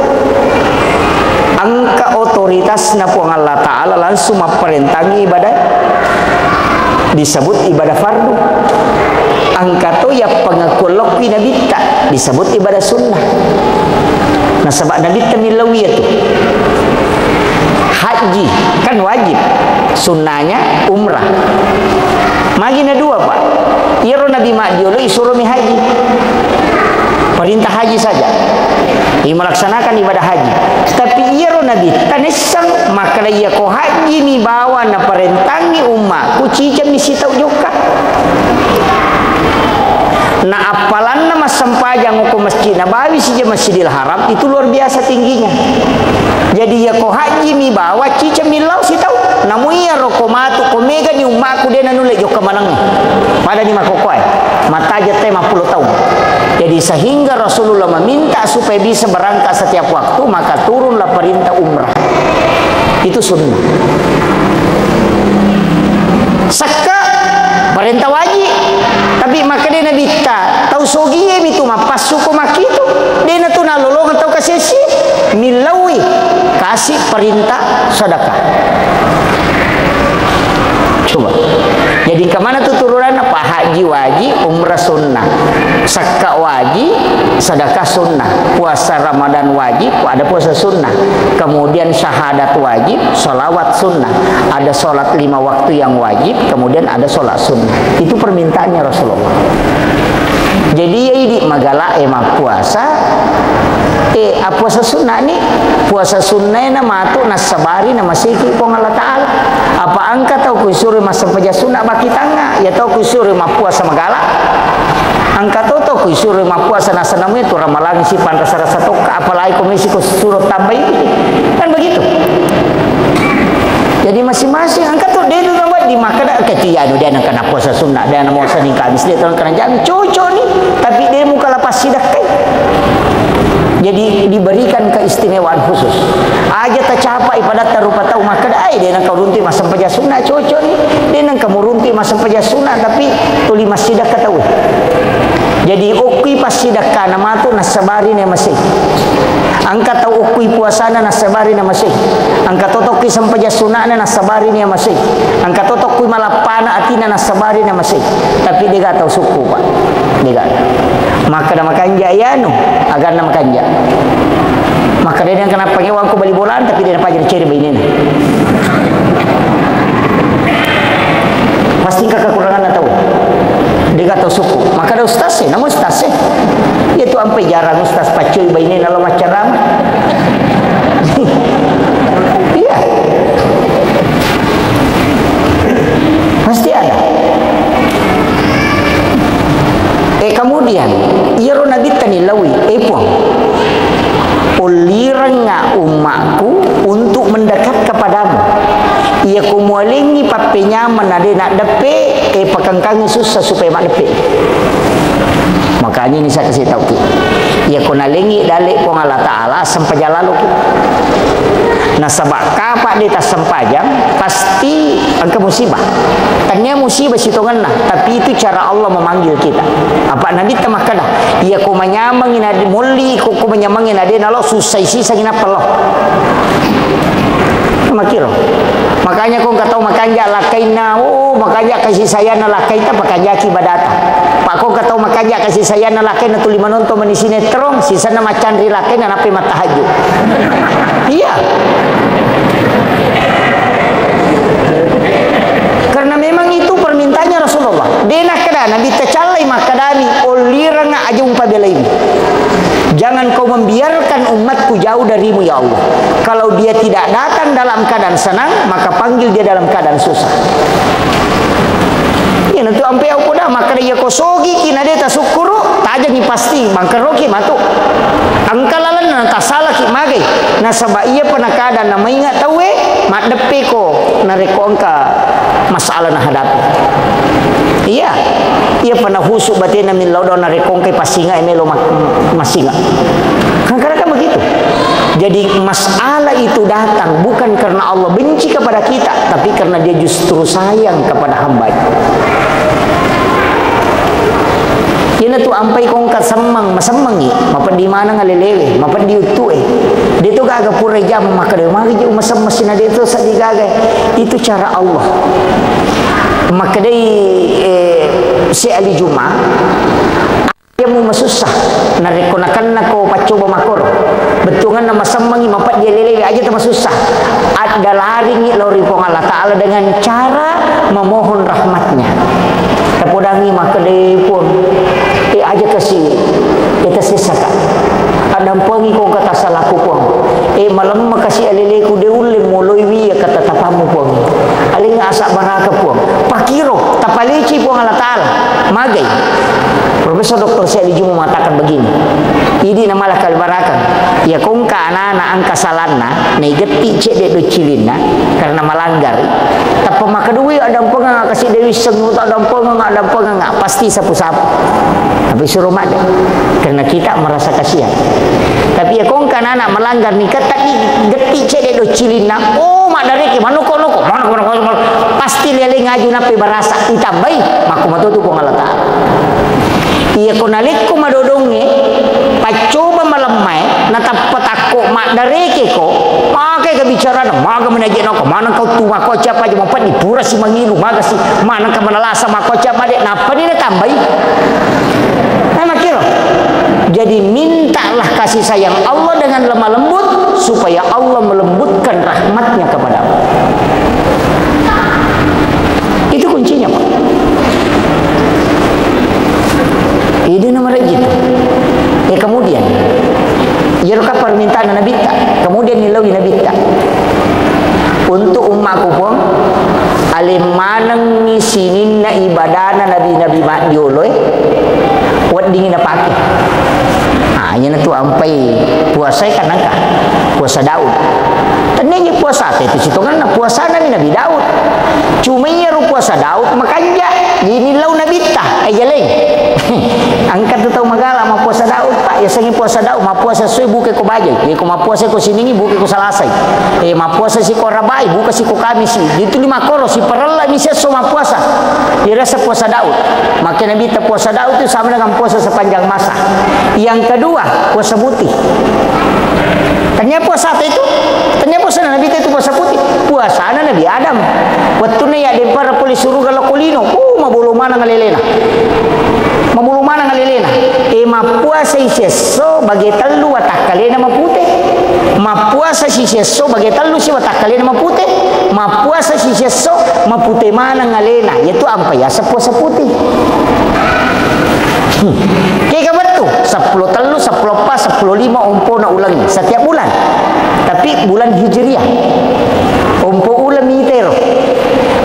Engka otoritasna Puang Allah Ta'ala langsung mapparentangi ibadah. Disebut ibadah fardu. Engka to yappangakuallokki nabitta, disebut ibadah sunnah. Nasaba nabitta millau iyatu. Haji kan wajib, sunnahnya umrah. Magi na dua, Pak. Iyaro nabi maddiolo isuromi haji. Perintah haji saja. Iya melaksanakan ibadah haji. Tapi iyaro nabitta naisseng makkeda, iyako haji mi bawa naparentangi ummaku, ciceng mi sitau jokka. Na appalanna massempajang ko Masjid Nabawi sija Masjidil Haram itu luar biasa tingginya. Jadi iyako haji mi bawa, ciceng mi lao sitau. Namu iyaro ko matu, ko mega ni ummaku de nanulle jokka maneng. Pada ni makkokkoe. Mattaja te mappulo taung. Jadi sehingga Rasulullah meminta supaya bisa berangkat setiap waktu, maka turunlah perintah umrah. Itu sunnah. Sekka, perintah wajib. Tapi makkeda nabitta, tau sogie mi tu mappassu ko makkitu. De natu nalolongeng tau kasessi. Millaui kasih perintah sedekah. Coba. Jadi kemana tu turunanna? Pak, haji wajib, umrah sunnah. Sekka wajib, sedekah sunnah. Puasa Ramadan wajib, ada puasa sunnah. Kemudian syahadat wajib, salawat sunnah. Ada salat lima waktu yang wajib, kemudian ada salat sunnah. Itu permintaannya Rasulullah. Jadi ya idi magala e mappuasa, eh, appuasa sunnah ni, puasa sunnah na matu nassabari na masiki Puang Allah Ta'ala. Apa engka tau kuisuro massempajang sunnah baki tangnga, ya tau kuisuro mappuasa magala. Engka to tau kuisuro mappuasa nasenamui tu ramalang si panrasa-rasa tokka, apalagi komisi ko suro tambai. Kan begitu. Jadi masing-masing engka to de tu tambai di makkeda, engka tu anu de nengka na puasa sunnah, de na muasa ni Kamis, de tolong kena jami, cocok ni, tapi de muka lepas sidakkai. Jadi diberikan keistimewaan khusus. Aja tacapai pada tarupa tau makkeda, ai de nengka urunti massempajang sunnah, cocok ni, de nengka murunti massempajang sunnah, tapi tuli massidakka tau. Jadi okkui passidakkana matu nassabari na masei. Engka tau okkui puasana nassabari na masei. Engka to tokkui sempajang sunana nassabari na masei. Engka to tokkui malappana atina nassabari na masei. Tapi dega tau sukku, Pak. Dega. Makkeda makanja iyanu, aganna makanja. Makkeda de nengka napangewang ko bali bolana, tapi de napaja ceri bainena. Pasti engka kekuranganna tau. Dega tau sukku. Makkeda ustaz e, namu ustaz e. Iya tu ampai jarang ustaz paccoi bainena lo maccarama. Iya. Pasti ada. Eh, kemudian, iyaro nabitta nillaui, eh, Puang, ullirengnga ummakku untuk mendekat kepadamu. Iya ko mualengngi pappenyameng na de naddeppe, eh, pakengkangi sussa supaya maddeppe. Makanya ini saya kasih tauki. Iya ko nalengngi dalle Puang Allah Ta'ala, sempajang laloki. Nasaba kapa de tassempajang, pasti engka musibah. Tania musibah sitongenna, tapi itu cara Allah memanggil kita. Apa Nabi ta makkeda, iya ko manyamengngi na de molli, ko, ko manyamengngi na de nalo, sussai sisangngi nappa lo. Makiro. Makanya ko engka tau makanja lakkainna, oh, makanja kasih sayangna lakkaita, pakanjaki ibadata. Pak, ko engka tau makanja kasih sayangna lakkainna tuli manonton mani sinetron, sisanna maccanri lakkainna nappai mattahajud. Iya. Karena memang itu permintaannya Rasulullah. De nakkeda Nabi tacallai makkedami, "Ollireng aja umpabelaimi. Jangan kau membiarkan umatku jauh darimu, ya Allah. Kalau dia tidak datang dalam keadaan senang, maka panggil dia dalam keadaan susah." Iyanatu ampe au poda makkeda, iya ko sogiki na de tasukkuru, tajengi pasti mangkeroki matu. Engka lalenna tasalaki magai, nasaba iya pa nakada namainga tauwe, maddeppe ko narekko engka masalah nahadapi. Iya, iya pa nahusu batena millau do narekko engkai passinga e melo ma-, massinga. Kadang-kadang kan begitu. Jadi masalah itu datang bukan karena Allah benci kepada kita, tapi karena Dia justru sayang kepada hambanya. Iyanatu ampai ko engka semmeng, masemmengi, mapeddi maneng alelewe, mapeddi uttue. De to gaga pura ijama makkeda, magi je masemmeng sina de to seddi gaga. Itu cara Allah. Makkedai, eh, Syekh Ali Juma, aja mu masussa, narekko nakennako paccoba makkoro. Bettuanganna masemmengi mapeddi alelewe, aja tamasussa. Addalaringi lao ri Puang Allah Ta'ala dengan cara memohon rahmatnya. Tapodangi makkedai, Puang, eh, aja kasi, eh, tasessaka. Addampengiko kata salaku, Puang. Eh, malemma kasi aleleku, de ulle moloi wi iya kata tapammu, Puang. Alengnga asabbaraka, Puang. Pakiro, tapalecei Puang Allah Ta'ala. Magai. Profesor Doktor Syekh Ali Juma mengatakan begini, idi namala kalibarakang, iya kongka anana engka salanna, naigetti cedde doccilinna, karena malanggari. Tappa makkedui, addampengeng kasi dewi sengngu, addampengeng, addampengeng, pasti sapu-sapu. Tapi suruh madde, karena kita merasa kasihan. Tapi iya kongka anana melanggar nikah, tapi getti cedde doccilinna, oh, maddareke, manoko-noko, manoko-noko, pasti lialeng aju nappe barasa, itambai, makko matotu Puang Allah Ta'ala. Iya ko nalekko madodongnge, paccoba malemmae, natappa takko maddarekeko, magai kebicaraan, maga menaje noko, maneng kau tu makko cappa aja mapeddi, pura si mangilu, maga si, maneng ka manalasa makko cappa de, nappani natambai. Nah, makkiro. Jadi mintalah kasih sayang Allah dengan lemah lembut supaya Allah melembutkan rahmatnya kepadamu. Itu kuncinya, Pak. Ide nomor itu. Eh, kemudian, iyaro ka permintaan Nabitta. Kemudian nilaui Nabitta. Untuk ummaku, Puang, aleng manengngi sininna ibadana nabi-nabi maddioloe, weddingngi napake. Ah, iyanatu ampai puasae kan engka. Puasa Daud. Tenniaji puasata itu sitongenna puasana Nabi Daud. Cuma iyaro puasa Daud makanja. Jadi lau Nabitta, eh, jaleng. Engka tu tau magala mappuasa Daud, Pak. Yasengnge puasa Daud, mappuasa sue buke ko bajai. Jadi ko mappuasa ko siningi buke ko salasai. Eh, mappuasa si ko rabai, buka si ko kamisi. Jadi tuli makkoro, siparella mi siesso mappuasa. Irasa puasa Daud. Makkeda Nabitta puasa Daud itu sama dengan puasa sepanjang masa. Yang kedua, puasa putih. Tennia puasata itu, tennia puasana Nabitta itu puasa putih. Puasana Nabi Adam. Wettunna yaddempara pole suruga lao ko lino, uh, mabolo maneng alelena. Mabolo maneng alelena. Eh, mappuasai siesso bage tellu watakkalena mapute. Mappuasa si siesso bage tellu si watakkalena mapute. Mappuasa si siesso mapute maneng alena. Iyatu ampa yaseng puasa putih. Hmm. Kega wettu, seppulo tellu, seppulo eppa, seppulo lima ompona ulengnge setiap bulan. Tapi bulan Hijriah. Ompo uleng mitero.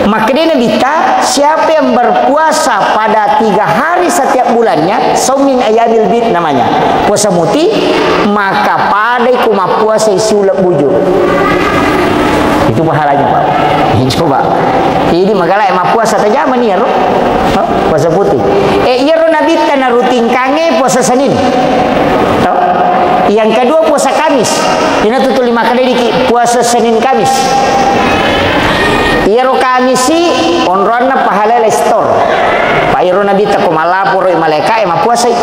Makkedai Nabitta, siapa yang berpuasa pada tiga hari setiap bulannya, saum min ayyamil bid namanya, puasa muti, maka padai ku mappuasai siuleng bujur. Itu pahalanya, Pak. Coba. Jadi magala mappuasa tajamani iyaro. Puasa putih. Eh, iyaro Nabitta narutinkangnge puasa Senin. Tau? Yang kedua puasa Kamis. Ina tutuli makkedai diki puasa Senin Kamis. Iyaro Kamisi onroanna pahala lai store. Pa iyaro Nabitta ko mallaporoi malaika'e mappuasai.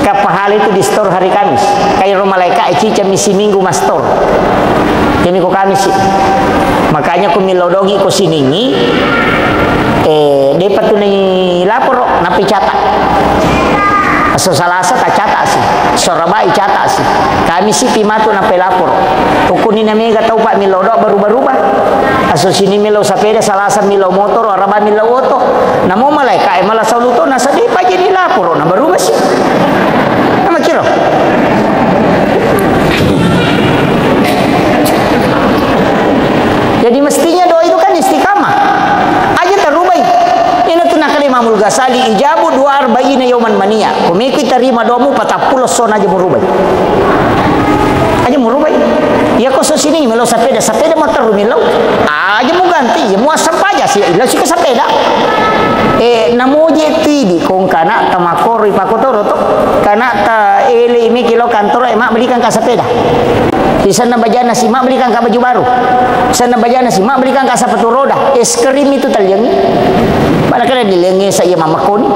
Ka pahala itu di store hari Kamis. Ka iyaro malaika'e cicammi siminggu mastor. Kemi ko Kamisi. Makanya ko millau dongi ko siningi, eh, depa tu nai laporo, nappi cata. Aso Salasa ta cata si, so Rabai cata si. Kamisi pi matu nappi laporo. Ukunni na mega tau pa millau do baru-baruba. Aso sini millau sapeda, Salasa millau motoro, Raba millau oto. Namo malaika e mala saulu to, nasa depa jadi laporo, na baruba si. Nama kiro? Jadi mestinya doa itu kan istiqamah. Aja tarubai. Ina tu nakali Imamul Ghazali, ijabu doa arba'ina yauman mania. Kumiki tarima doamu patappulo sona aja murubai. Aja murubai. Iya ko so sini melo sapeda, sapeda motor melo. Aja mu ganti, ya muasam paja si, ila si ke sapeda. Eh, namoje tu idi, kong kana tamakoro ipakotoro to. Kana ta ele imi kilo kantoro, eh, mak belikan ka sapeda. Isanna bajana si, mak belikan ka baju baru. Isanna bajana si, mak belikan ka sepatu roda. Es krim itu taliangi. Mana kena dilengi saya mama koni.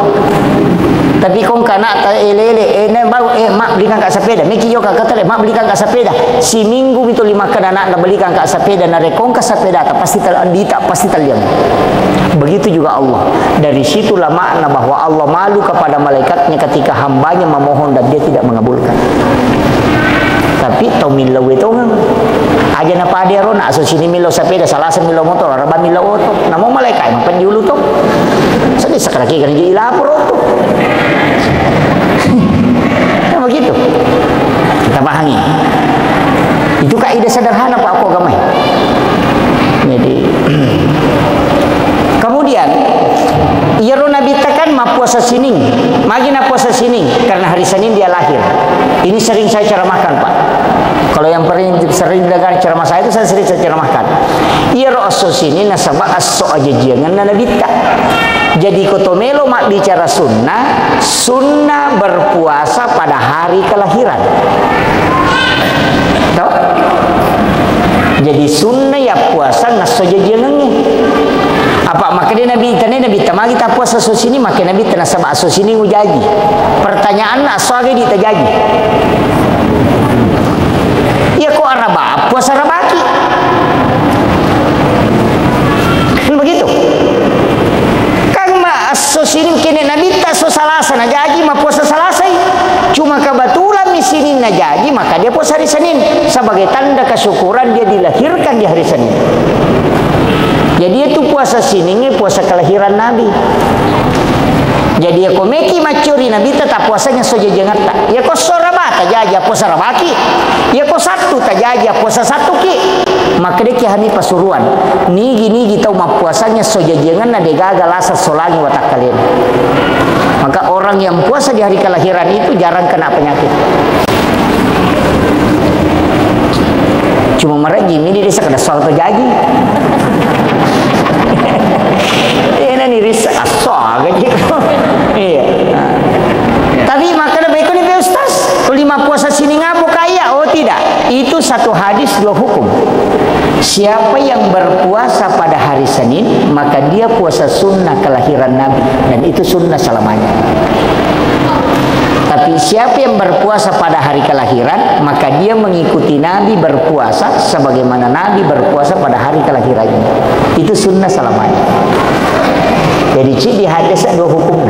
Tapi kong kana ta elele, eh, ne bau, eh, mak, belikan kak sepeda. Meki yo kak ketele, mak, belikan kak sepeda. Siminggu mito lima kena anak na belikan kak sepeda, na rekong kak sepeda ta pasti tal andita, pasti taliang. Begitu juga Allah. Dari situlah makna bahwa Allah malu kepada malaikatnya ketika hambanya memohon dan dia tidak mengabulkan. Tapi tau millau e tongeng. Aja na pade ro, na so sini millau sepeda, salasa millau motor, araba millau oto. Namo malaikat yang pendiulu to. Sedih sekali kan jadi lapor oto. Nah, begitu. Kita pahami. Itu kaidah sederhana, Pak, aku agama. Jadi, kemudian, iyaro Nabitta kan mappuasa sining. Magi nappuasa sining? Karena hari Senin dia lahir. Ini sering saya ceramahkan, Pak. Kalau yang sering, sering dengar ceramah saya itu, saya sering saya ceramahkan. Iyaro esso sining nasaba esso ajajiangenna Nabitta. Jadi, ko to melo mabbicara sunnah, sunnah berpuasa pada hari kelahiran. Toh? Jadi, sunnah ya puasa ngesso jajiangengnge. Apa makkeda Nabi, tane Nabi tamagi ta puasa esso sining, makkeda Nabi tana saba esso sining ujaji. Pertanyaanna, esso aga idi tajaji? Iya ko araba, puasa arabaki. Kan begitu. Kan ma esso sining kene Nabitta esso Salasa najaji, mappuasa Salasai. Cuma kebetulan mi sining najaji, maka dia puasa hari Senin sebagai tanda kesyukuran dia dilahirkan di hari Senin. Jadi itu puasa sining, puasa kelahiran Nabi. Jadi, iya ko meki maccuri Nabitta, ta puasanya esso jajiangatta. Iya ko esso araba tajaji, puasa arabaki. Iya ko Sattu tajaji, puasa Sattuki. Makkedaki Hani Pasuruan, nigi-nigi tau mappuasanna esso jajiangenna, degaga lasa solangi watakkalena. Maka orang yang puasa di hari kelahiran itu jarang kena penyakit. Cuma marejji mi di desa kada soal to jaji. Ena ni ris aso gaji. Iya. Tapi makkeda beko ni, Pak Ustaz, lima puasa sining apo kaya? Oh, tidak. Itu satu hadis dua hukum. Siapa yang berpuasa pada hari Senin, maka dia puasa sunnah kelahiran Nabi, dan itu sunnah selamanya. Tapi siapa yang berpuasa pada hari kelahiran, maka dia mengikuti Nabi berpuasa sebagaimana Nabi berpuasa pada hari kelahirannya. Itu sunnah selamanya. Jadi, ci di hadis dua hukum.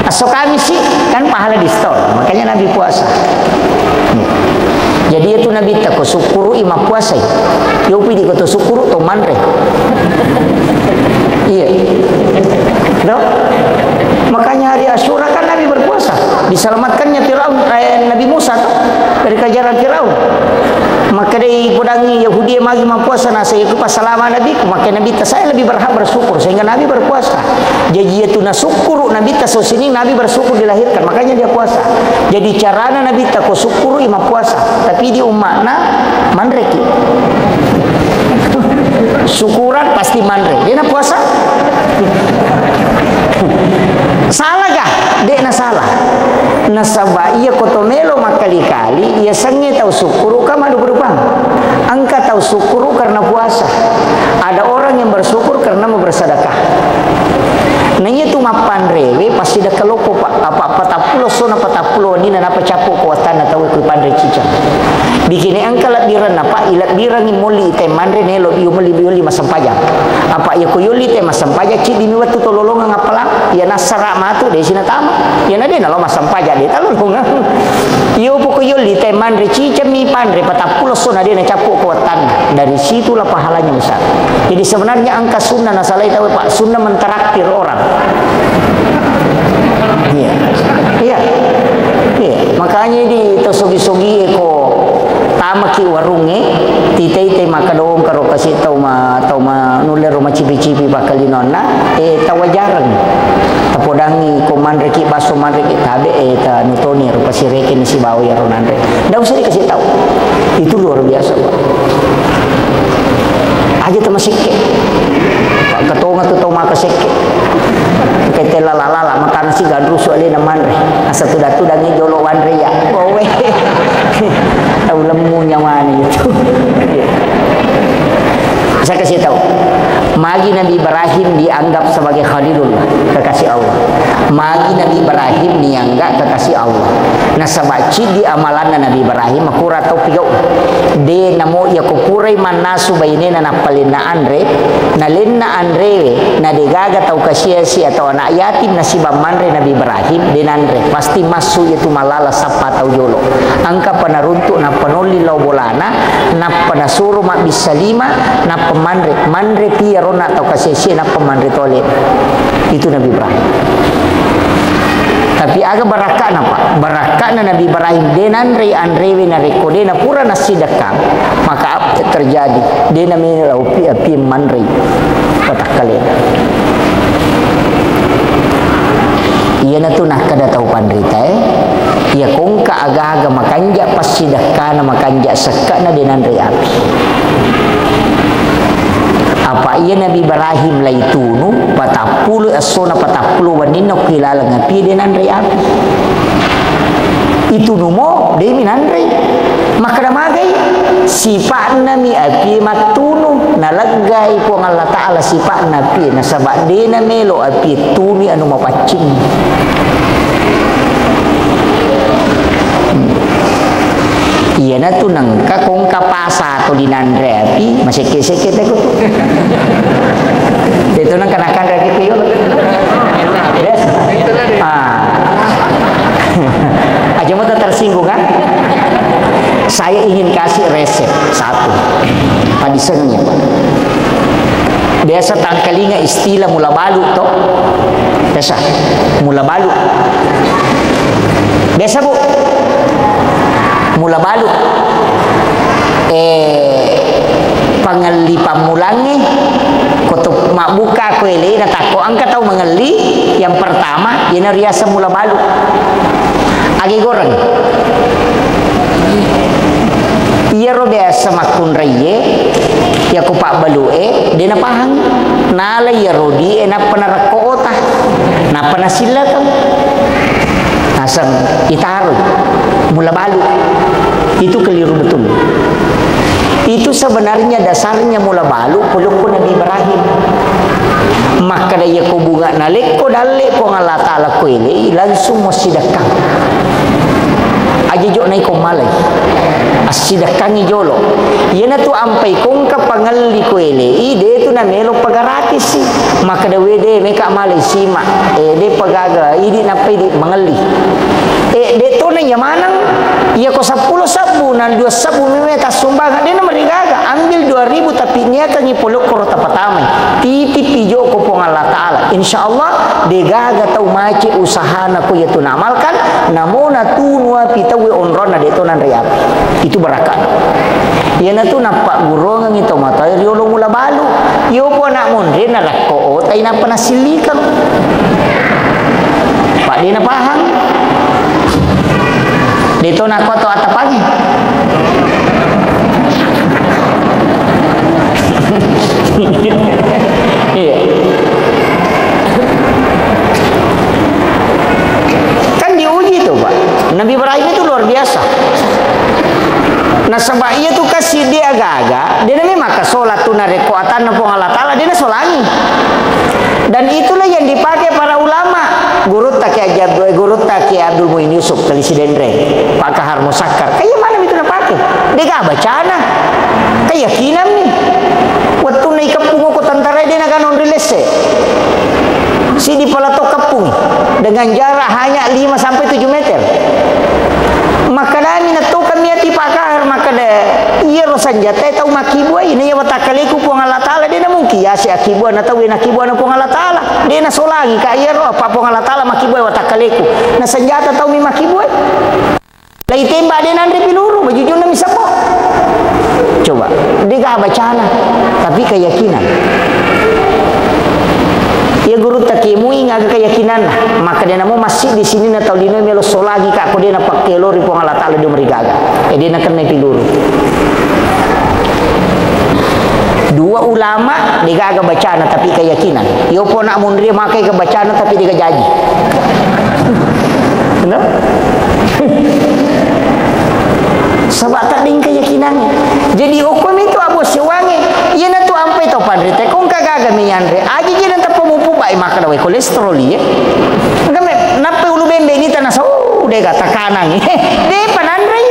Esso Kamisi kan pahala diskon, makanya Nabi puasa. Iya. Jadi, itu Nabitta ko sukkuru i mappuasai. Yopi di ko to sukkuru to manre. Iya. Toh? Makanya hari Asyura kan Nabi berpuasa. Diselamatkannya Firaun, eh, Nabi Musa toh, dari kejaran Firaun. Makkedai podangi Yahudi magi mappuasa, nasaba iko pasalama Nabiku. Maka Nabitta saya lebih berhak bersyukur sehingga Nabi berpuasa. Jadi itu nasukkuru Nabitta esso sining, Nabi bersyukur dilahirkan, makanya dia puasa. Jadi carana Nabitta ko sukkuru i mappuasa, tapi di umma'na manreki. Syukuran pasti manre. Dia na puasa? Salah kah? De'na salah. Nasaba iya ko to melo makkali-kali, iya sengnge tau sukkuru ka madupa-dupang. Engka tau sukkuru karena puasa. Ada orang yang bersyukur karena mau bersedekah. Na iya tu mappanrewe pasti dekke loppo, Pak. Apa patappulo essona patappulo wenninna napa cappu ko wattanna tau ku panre ciceng. Bikini engka lebbirenna, Pak, ilebbirengi molli te manre nelo iyo molli yolli massempajang. Apa iya ko yolli te massempajang, ciddi mi wettu to lolongeng appalang, iya nassara matu de sinatama. Iya na de nalo massempajang de talolongeng. Iyo poko yolli te manre ciceng mi panre patappulo essona de nacappu ko wattanna. Dari situlah pahalanya besar. Jadi sebenarnya engka sunnah nasalai tau, Pak, sunnah mentraktir orang. Iya. Iya. Iya. Makanya di to sogi-sogi e ko tamaki warungnge, titei-tei makkeda ongka ro kasi tau ma-, tau ma-, nulle ro macipi-cipi pakkalinonna, eh, tawajareng. Tapodangi ko manreki basso, manreki tabe, eh, ta nutoni ro pasireke ni sibawa iyaro nanre. Ndak usah dikasih tahu. Itu luar biasa, Pak. Aja tama sekke. Pak, ketonga tu tau maka sekke. Ketela lala, lala, makan si gandrusu alena manre. Asa tuda-tudangi jolo wanre ya. Wawe. Tau lemmu nyawane itu. Saya kasih tahu. Magi Nabi Ibrahim dianggap sebagai Khalilullah, kekasih Allah. Magi Nabi Ibrahim nianggap kekasih Allah. Nasaba ciddi amalanna Nabi Ibrahim, makura tau pigau. De namo iya ko purai mannasu bainena nappa lenna anre, nalenna anrewe, na degaga tau kasiasi atau anak yatim nasiba manre Nabi Ibrahim, de nanre. Pasti massu iya tu malala sappa tau jolo. Engka pa naruntuk nappa nolli lao bolana, nappa nasuro mabbissa lima, nappa manre. Manre pi iyaronna tau kasiasie, nappa manre tole. Itu Nabi Ibrahim. Tapi aga barakka'na, Pak? Barakka'na Nabi Ibrahim, de nanrei anrewe narekko de napura nassidekkang, maka apa terjadi? De namelo upi-, api manrei patakkalena. Iyanatu nakkeda tau panritae, iya kongka aga-aga makanja passidekkana, makanja sekke'na de nanrei api. Apa iya Nabi Ibrahim laitunu, patappulo essona patappulo wenninna okki laleng api de nanrei api. Itunumo, demi nanrei. Makkeda magai, sipa'nami api mattunu, naleggai Puang Allah Ta'ala sipa'na api, nasaba de namelo api tumi anu mapaccing. Hmm. Iyanatu nengka kongka pasa atau dinanre api, masekke-sekke teko tu. Itu nengka nakanre api ku yo. Yes. Ah. Aja mau tersinggung, kan? Saya ingin kasih resep satu. Tadi seneng ya, Pak. Biasa tangkalinga istilah mula balu, toh? Biasa, mula balu. Biasa, Bu? Mula balu. Eh, pangelli pammulangnge, ko to mabbuka ko ele, na takko engka tau mangelli, yang pertama, iyana riaseng mula balu. Age goreng. Iyaro biasa makkunraiye, yako pabbalu'e, de napahang. Nala iyaro die, nappa narekko ota, nappa nasillakeng. Naseng itaroi, mula balu. Itu keliru betul. Itu sebenarnya dasarnya mula balu, polokko Nabi Ibrahim. Makkeda, iya ko bunga nalekko dalle Puang Allah Ta'ala ko elei, langsung mo sidekkang. Aja jo naiko malai. Assidekkangi jolo. Iyanatu ampai kongka pangelli ko elei, de tu namelo pagarati si. Makkeda, wede meka malai sima. Eh, de pagaga, idi nappa idi mangelli. Eh, de tona iya maneng. Iya ko seppulo sebbu, nang dua sebbu meme tassumbangeng, de namarigaga. Ambil dua ribu tapi niakangi polokko ro tapatamai. Titipi joko Puang Allah Ta'ala. Insya Allah, degaga tau mace usahana ko iya tu naamalkan, namo natunu api tauwe onronna de to nanre api. Itu barakana. Iyanatu nappaggurongengi tomatoae riolo mula balu. Iyo po anak monri narakko otai nappa nasillikeng. Pak de napahang. De to nakko to atapangi. Iya. Kan diuji tuh, Pak. Nabi Ibrahim itu luar biasa. Nasaba iya tu kasi de aga-aga, de nami maka sholat tu narekko atanna Puang Allah Ta'ala, de nasolangi. Dan itulah yang dipakai para ulama. Gurutta Kiai Abdul, gurutta Kiai Abdul Muin Yusuf, Kali Sidenreng, Pak Kahar Musakkar. Kayak mana itu napake? Dega bacana. Keyakinan nih. Wettunna ikeppung ko tentara de naga nonri lesse. Sidi pala to keppung dengan jarak hanya lima sampai tujuh meter. Makkedami natto kami ati Pak Kahar, makkeda, iyaro sanjata tau makkibuai, na iya watakkaleku Puang Allah Ta'ala, de namungkin yase akkibuana tau, na kibuana Puang Allah Ta'ala. De nasolangi ka iyaro, apa Puang Allah Ta'ala makkibuai watakkaleku. Na sanjata tau mi makkibuai. Lai tembak de nanre piluru, bajujunna mi seppo. Coba, de ga bacana, tapi keyakinan. Iya gurutta kemui ngaga keyakinanna, maka de namo masjid di sini na tau lino melo solagi ka ko de napakkelori Puang Allah Ta'ala de merigaga. E de nakennai piluru. Dua ulama de gaga bacana tapi keyakinan. Iyo pona munri makai ke bacana tapi de gajaji. No? Sebab tak ding keyakinan. Jadi hukum itu abu sewangi. Iya na tu ampai to panrite kong kagaga. Kami yanre, aja je nang teppa mupu bai makkeda wae kolesterol iye. Kami nappe ulu bembe ni tana sau dega takanangi. Depa nanrei.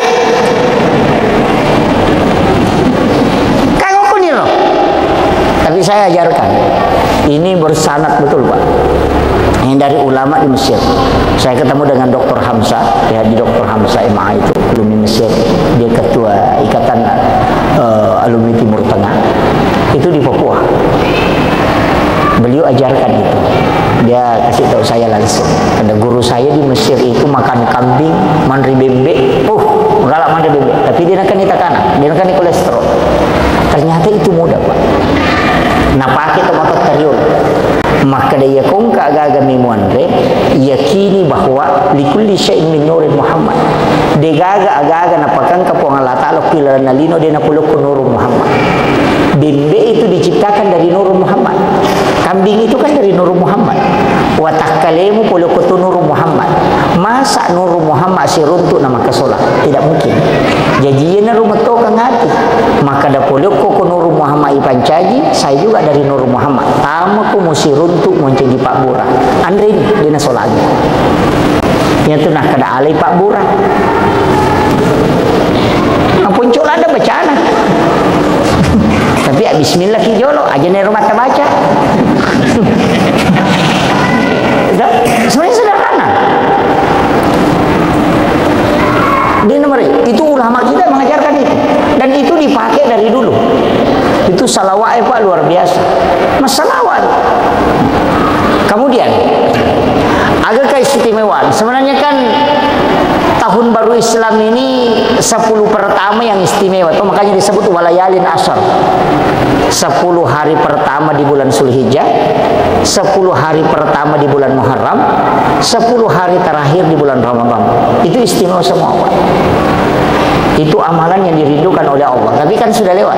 Kagokko niro. Tapi saya ajarkan. Ini bersanad betul, Pak. Ini dari ulama di Mesir. Saya ketemu dengan doktor Hamzah, ya, di doktor Hamzah M A itu, alumni Mesir. Dia ketua ikatan, eh, alumni Timur Tengah. Itu di Papua. Beliau ajarkan itu. Dia kasih tahu saya langsung. Ada guru saya di Mesir itu makan kambing, manre bembe. Uh, galak manre bembe. Tapi dia nakani takana, dia nakani kolesterol. Ternyata itu mudah, Pak. Napake to mata teriul. Makkeda iya kongka agaga mi muanre, yakini bahwa likulli syai'in min nuri Muhammad. Degaga agaga napakangka Puang Allah Ta'ala ki lalenna lino de napolokko nuru Muhammad. Bembe itu diciptakan dari nuru Muhammad. Kambing itu kan dari nuru Muhammad. Watakkalemu polokko tu nuru Muhammad. Masa nuru Muhammad siruntuk na makasola? Tidak mungkin. Jaji iyana rumettoka ngati. Makkeda polokko ko nuru Muhammad ipancaji, saya juga dari nuru Muhammad. Tama ko musiruntuk moncaji pabbura. Anre ni, dena solagi. Iyatu nakkeda alai pabbura. Ampuncola ada bacana. Tapi ya bismillah ki jolo, aja nero baca-baca. Sebenarnya sederhana. Dia nomor itu ulama kita mengajarkan itu. Dan itu dipakai dari dulu. Itu salawat, eh, Pak, luar biasa. Masalawat. Kemudian, aga keistimewaan. Sebenarnya kan tahun baru Islam ini sepuluh pertama yang istimewa. Tuh, makanya disebut walayalin asar. Sepuluh hari pertama di bulan Zulhijjah, sepuluh hari pertama di bulan Muharram, sepuluh hari terakhir di bulan Ramadan. Itu istimewa semua, Pak. Itu amalan yang dirindukan oleh Allah. Tapi kan sudah lewat.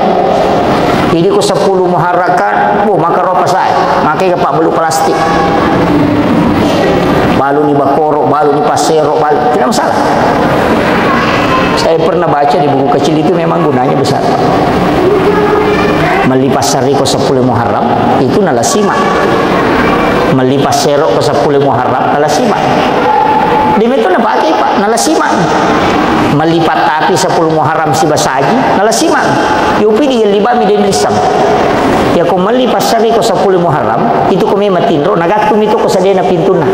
Jadi ku sepuluh Muharram kan, bu, maka ropa saya, makai ke pak bulu plastik. Balu ni bakoro, balu ni pasero, balu. Tidak masalah. Saya pernah baca di buku kecil itu memang gunanya besar. Melli passari ko sepuluh Muharram, itu nalasima. Melli passero ko sepuluh Muharram, nalasima. Demitu napake, Pak, nalasima. Melli pattapi sepuluh Muharram sibasaji, nalasima. Yopi di yelli bami den lissang. Ya ko melli passari ko sepuluh Muharram, itu ko memang tinro, nagattu mi to ko sadena pintunna.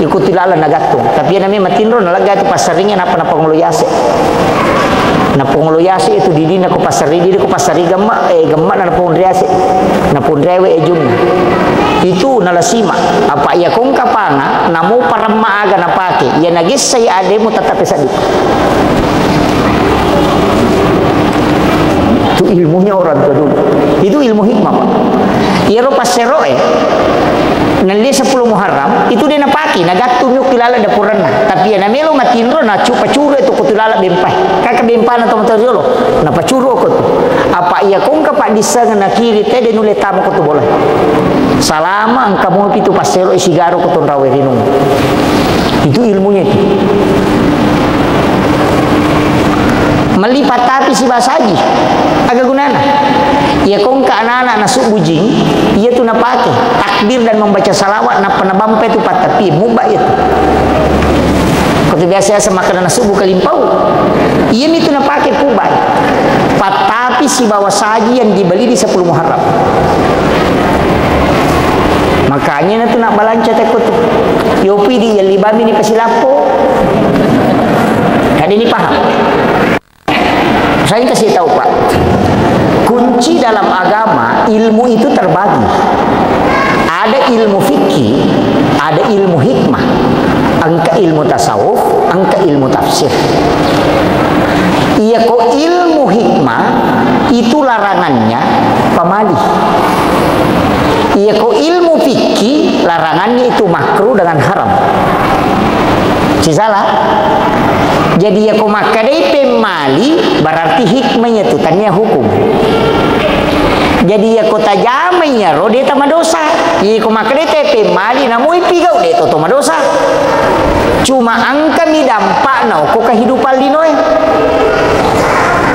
Iko tilala nagattu. Tapi ya nami matinro, nalega tu passaringe napa napangolo yase. Napongolo yase itu didina ko passari, didi ko passari gemma, eh, gemma na naponre yase. Naponre we ejunna. Itu nalasima. Apa iya kongka panga, namo paremma aga napake. Iya nagessai ademu tatape saddi. Itu ilmunya orang tua dulu. Itu ilmu hikmah, Pak. Iyaro passeroe, nelli sepuluh Muharram, itu de napake, nagattu mi okki laleng dapurenna. Tapi iya namelo matinro, nacu-, pacuru tu ko tu laleng bempai. Kaka bempana to motor riolo, napacuru ko tu. Apa iya kongka paddissengeng na kiri, te de nulle tama ko tu bola. Salama engka mopi tu passero isigaro ko tonrawe rinung. Itu ilmunya itu. Melli pattapi sibasaji. Aga gunana? Iya kongka anak-anak nasubbu jing, iya tu napake takbir dan membaca salawat, nappa nabampai tu pattapi, mubba iya tu. Ko tu biasa-biasa makkeda nasubbu kalimpau. Iya mi tu napake pubai. Pattapi sibawa saji yang dibeli di sepuluh Muharram. Makanya na tu nak balanca tekko tu. Yopi di yelli bami ni pasilappo. Kade ni paham? Saya kasih tahu, Pak. Kunci dalam agama, ilmu itu terbagi. Ada ilmu fikih, ada ilmu hikmah. Engka ilmu tasawuf, engka ilmu tafsir. Iya ko ilmu hikmah itu larangannya pamali. Iya ko ilmu fikih larangannya itu makruh dengan haram. Sisala. Jadi iya ko makkedai pemmali berarti hikmahnya tu tania hukum. Jadi iya ko tajamai iyaro de tamadosa. Iya ko makkedai te pemmali namui pigau de to to madosa. Cuma engkami dampakna okko kehidupan linoe.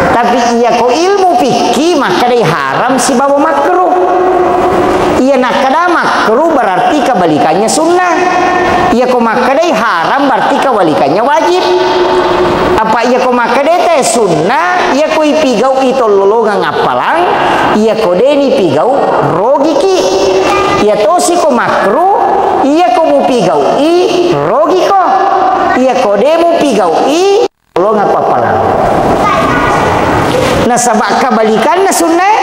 Tapi iya ko ilmu fikih makkedai haram sibawa makruh. Nakkeda makruh berarti kebalikannya sunnah. Iyako makkedai haram berarti kebalikannya wajib. Apa iyako makkedai te sunnah, iyako ipigau'i tollolongang appalang, iyako deni pigau rogiki. Iyatosi ko makruh, iyako mupigau'i rogiko. Iyako de mupigau'i Tolong apa palang. Nasaba kebalikanna sunnae,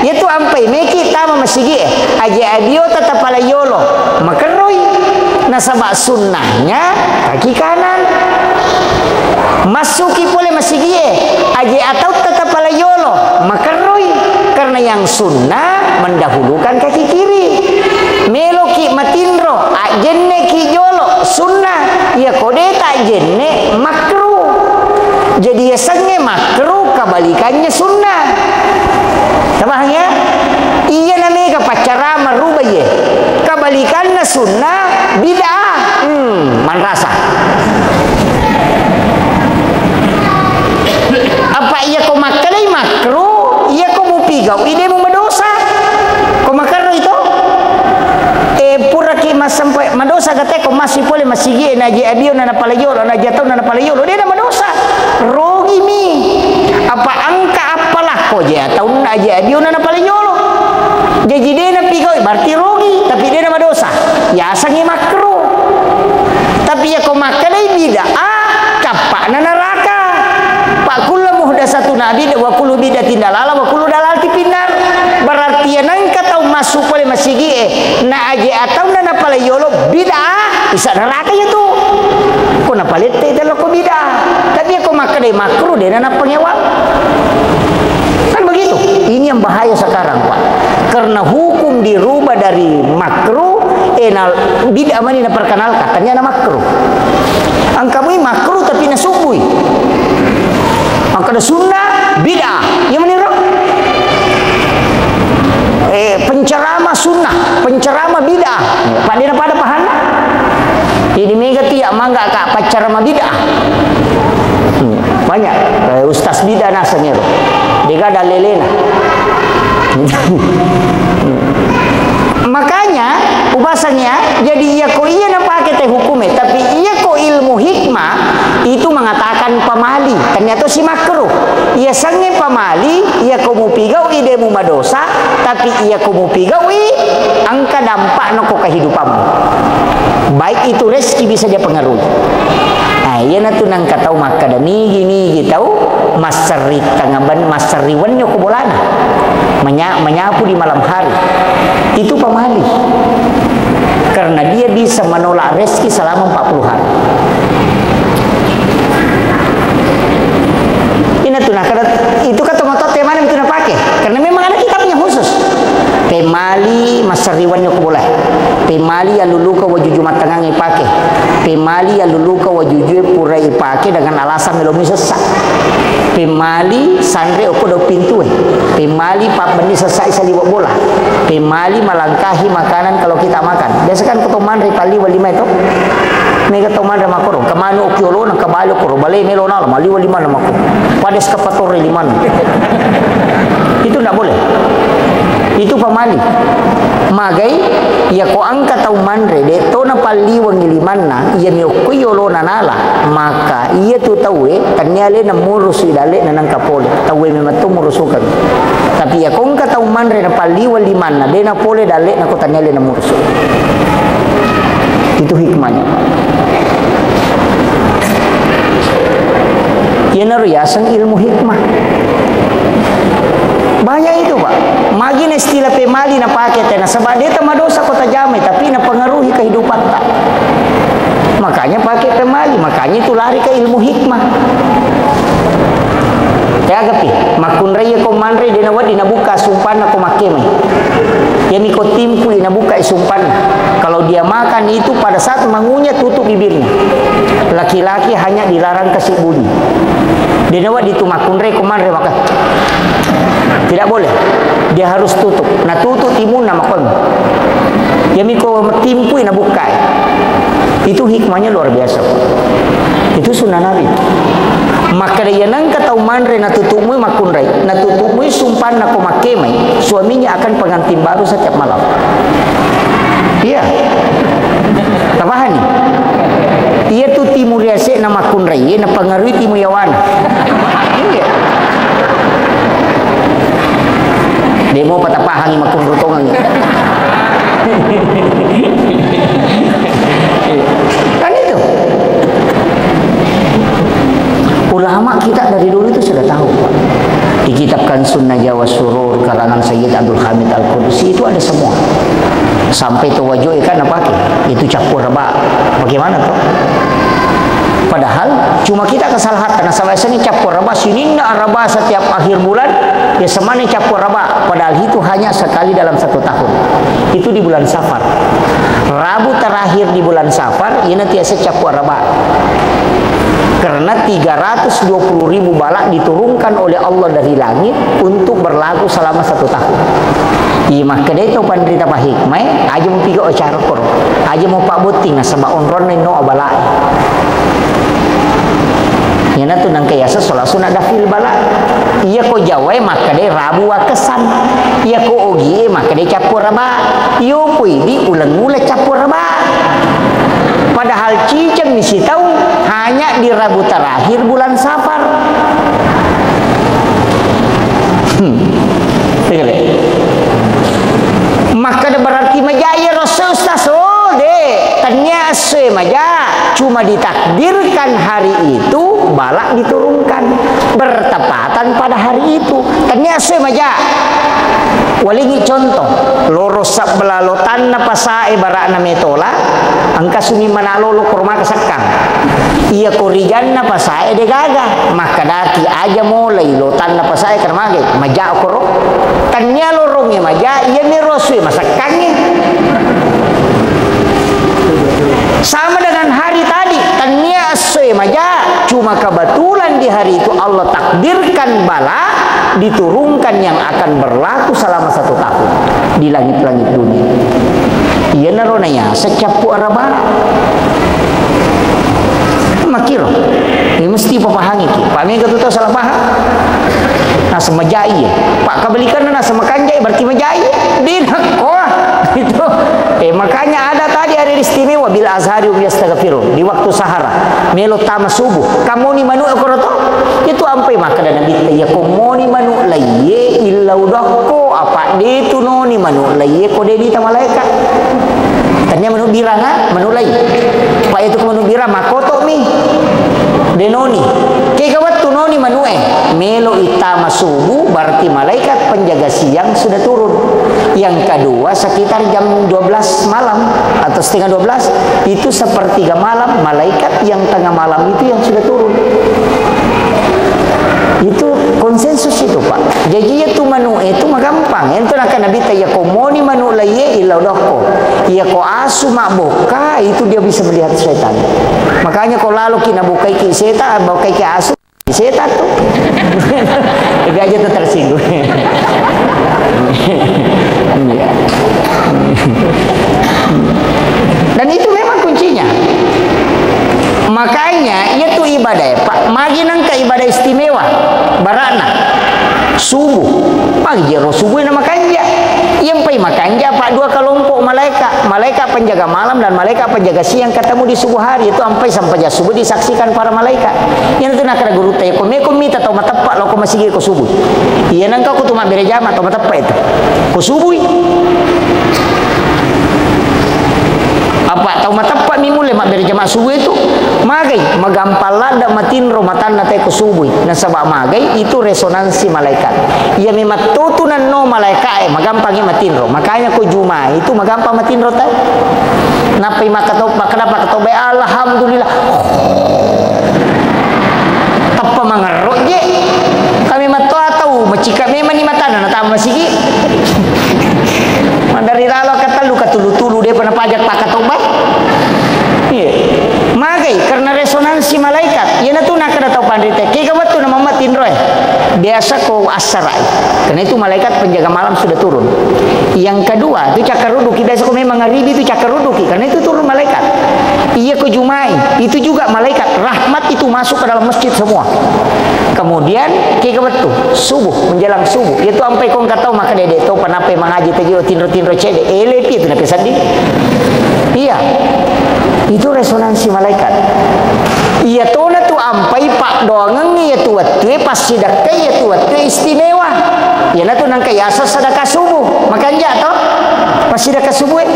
iyatu ampai meki tama masigi'e, aje abiota tapala yolo, makerroi. Nasaba sunnahnya kaki kanan. Massuki pole masigi'e, aje atautta tapala yolo, makerroi. Karena yang sunnah mendahulukan kaki kiri. Meloki matinro, ajenneki jolo, sunnah. Iyako de tajenne, makruh. Jadi, yasengnge makruh, kebalikannya sunnah. Tapahang, ya? Iyana mega paccara maruba, iye. Kebalikanna sunnah, bid'ah. Hmm, manrasa. Apa iyako makkedai makruh, iyako mupigau'i de mumadosa. Ko makerroi to? Eh, puraki massempe-, madosa gate ko massi pole masigi'e, naje abio na napala yolo, naje atauna napala yolo, de namadosa. Rogimi. Apa engka appalakko je ataunna, aje abiona napala yolo. Jaji de napigau'i, berarti rogi, tapi de namadosa. Yasengngi makruh. Tapi iyako makkedai bid'ah, cappa'na neraka. Fa kullu muhdatsatun bid'ah, wa kullu bid'atin dalalah, wa kullu dalalatin finnar. Berarti iya nengka tau massu pole masigi'e, na aje ataunna napala yolo bid'ah, isa neraka iyatu. Ko napalette tello ko bid'ah. Tapi iyako makkedai makruh, de na napangewang. Kan begitu. Ini yang bahaya sekarang, Pak. Karena hukum dirubah dari makruh, eh, na bid'ah mani naperkenalkan, ternyata makruh. Engka mui makruh tapi nasubbui. Engka ada sunnah, bid'ah. Iya mani ro? Eh, penceramah sunnah, penceramah bid'ah. Pada na pada pahanna. Ini mega tiap mangga ka paccarama bid'ah. Hmm, banyak. Eh, ustaz bid'ah naseng ero. Dega dalelena. Makanya, ubaseng ya, jadi iyako iya napake te hukume, tapi iyako ilmu hikmah itu mengatakan pamali. Ternyata si makruh. Iya sengnge pamali, iyako mupigau'i de mumadosa, tapi iyako mupigau'i engka dampakna ko kehidupanmu. Baik itu rezeki bisa dia pengaruhi. Nah, iyanatu nengka tau makkeda, nigi-nigi tau masserri tengnga ben-, masserri wenni ko bolana. Menya-, menyapu di malam hari. Itu pamali. Karena dia bisa menolak rezeki selama empat puluh hari. Iyanatu nakkeda, itu kan tomatoatte maneng itu napake. Karena memang ada kitabnya khusus. Pemali masserri wenni ko bola. Pemali yaluluka waju jumattangang ipake. Pemali yaluluka wajujue pura ipake dengan alasan melomi sessa. Pemali sanre okko dau pintue. Pemali pabbenni sessa isaliweng bola. Pemali melangkahi makanan kalau kita makan. Biasa kan ko to manre palliweng lima itu. Mega to manre makkoro. Kemanu okki olona, kebali okoro. Bale melo nala, maliweng limanna makkoro. Pada eskavator limanna. Itu ndak boleh. Itu pamali. Magai, iyako engka tau manre, de to napalliwengi limanna, iyami okkoi olona nala, maka iyatu tauwe, tennia alena murusui dalle'na nengka pole. Tauwe memang to murusukeng. Tapi iyako engka tau manre napalliweng limanna, de napole dalle'na ko tennia alena murusu. Itu hikmahnya. Iyanaro yaseng ilmu hikmah. Banyak itu, Pak. Magi na istilah pemali napake te, nasaba de tamadosa ko tajamai, tapi napengaruhi kehidupatta. Makanya pakai pemali, makanya itu lari ke ilmu hikmah. Teagapi, makkunrai ko manre de nawedding nabuka sumpanna ko makkemai. Iyami ko timpui nabuka sumpanna. Kalau dia makan itu pada saat mengunyah tutup bibirnya. Laki-laki hanya dilarang kasih bunyi. De nawedding tu makkunrai ko manre maka tidak boleh. Dia harus tutup. Nah, tutup timunna makon. Iyami ko timpui nabukai. Itu hikmahnya luar biasa. Itu sunnah Nabi. Makkeda iya nengka tau manre natutupmui makkunrai, natutupmui sumpanna ko makkemai, suaminya akan pengantin baru setiap malam. Iya. Tapahani? Iya tu timu riase'na makkunrai, iya napengaruhi timu yawana. Iya. Demo patapahangi makkunrutongeng. Kan itu. Ulama kita dari dulu itu sudah tahu, Pak. Di kitab Kansun Najwa Surur karangan Sayyid Abdul Hamid Al-Qudusi itu ada semua. Sampai to wajo kan apa ke? Itu cappur raba. Bagaimana tuh? Padahal cuma kita kesalahan karena sama ini cappur raba, sininna raba setiap akhir bulan, ya semana cappur raba. Padahal itu hanya sekali dalam satu tahun. Itu di bulan Safar. Rabu terakhir di bulan Safar, ini tiasa cappur raba. Karena tiga ratus dua puluh ribu bala diturunkan oleh Allah dari langit untuk berlaku selama satu tahun. Iya, makkedai to panrita pahikmai, aja mupiga ocara koro, aja mau pabotting nasaba onronna no balae. Iyanatu nangka yaseng sholat sunat daf'il bala. Iya ko Jawae makkedai Rabu wakesan. Iya ko Ogie makkedai cappur raba. Iyo pui di uleng-uleng cappur raba. Padahal ciceng ni sitaung hanya di Rabu terakhir bulan Safar. Hmm. Tegale. Makkeda berarti maja iya ro esso, Ustaz? Oh, de. Tennia essoe maja, cuma ditakdirkan hari itu bala diturunkan bertepatan pada hari itu. Tennia essoe maja. Walingi contoh, loro sabbelah lotanna pasae bara'na metola, engka suni manalolo koromaka sekkang. Iya ko rijanna pasae degaga, makkedaki aja molai lotanna pasae karena magai, maja koro. Tennia lorongnge maja, iya mi ro essoe masekkangnge. Sama dengan hari tadi, tennia essoe maja, cuma kebetulan di hari itu Allah takdirkan bala diturunkan yang akan berlaku selama satu tahun di langit-langit dunia. Iyanaro naya secappu araba. Makiro, ini mesti papahangi ki. Pak mega tu tau salah paham. Naseng majai, Pak kebalikanna naseng makanjai berarti majai. Di nakko. Itu. Eh, makanya ada tadi hari istimewa bil azhari hum yastaghfirun di waktu sahara. Melo tama subuh. Kamoni manu ekoro to? Itu ampai makkeda Nabi, iya ko moni manu laiye illa udakko, apa de tu noni manu laiye ko de dita malaeka. Tania manu biranga, manu lai. Pak itu manu birang makoto mi. De noni. Kega wettu noni manue. Melo itama subuh berarti malaikat penjaga siang sudah turun. Yang kedua sekitar jam dua belas malam atau setengah dua belas, itu sepertiga malam, malaikat yang tengah malam itu yang sudah turun. Itu konsensus itu, Pak. Jadi itu manu itu magampang. Itu naka Nabi ta, iya ko moni manu laiye illa udokko. Iya ko asu mabokka itu dia bisa melihat setan. Makanya ko lalo ki nabukai ki setan, bukai ki asu. Setan tuh. Tapi aja tuh tersinggung. Iya. Dan itu memang kuncinya. Makanya, iya tuh ibadah, Pak. Magi nangka ibadah istimewa. Barana. Subuh. Magi jero subuh na makanja. Iya mpai makanja, Pak, dua kelompok malaikat. Malaikat penjaga malam dan malaikat penjaga siang ketemu di subuh hari. Itu ampai sampai subuh disaksikan para malaikat. Iyanatu nakkeda gurutta, ko meko mita tau mateppa lao ko masigi ko subuh. Iya nangka ko tu mabbere jama tau mateppa itu. Ko subui. Apa tau mateppa mi mulle mabbere jama subuh itu? Magai, magampang ladde matinro matanna te ko subui. Nasaba magai itu resonansi malaikat. Iya memang tutu nanno malaikae, magampangi matinro. Makanya ko Juma itu magampang matinro tau. Nappai makkatau-, makkeda makkatau bae, "Alhamdulillah." Tappa mangerro je. Kami mattoa tau macika memang ni matana natama masigi. Madari lalo katellu katulu-tulu depa napajak pakkatau bae. Iya. Magai karena resonansi malaikat. Iyanatu nakkeda tau panrita, kega wettu na mamma tinroe. Biasa ko assarai. Karena itu malaikat penjaga malam sudah turun. Yang kedua, itu cakkaruduki. Biasa ko memang ngaribi itu cakkaruduki. Karena itu turun malaikat. Iya ko Juma Mai, itu juga malaikat rahmat itu masuk ke dalam masjid semua. Kemudian, kega wettu, subuh, menjelang subuh. Itu ampai kong katau maka dede to, panape mangaji tadi, oh, tinro-tinro cede, ele pi itu nape seddi. Iya. Itu resonansi malaikat. Iya tona tu ampai paddoangeng iya tu wettue, passidekka iya tu wettue istimewa. Iyanatu nangka yaseng sedekah subuh. Makanja to? Passidekka subuh e.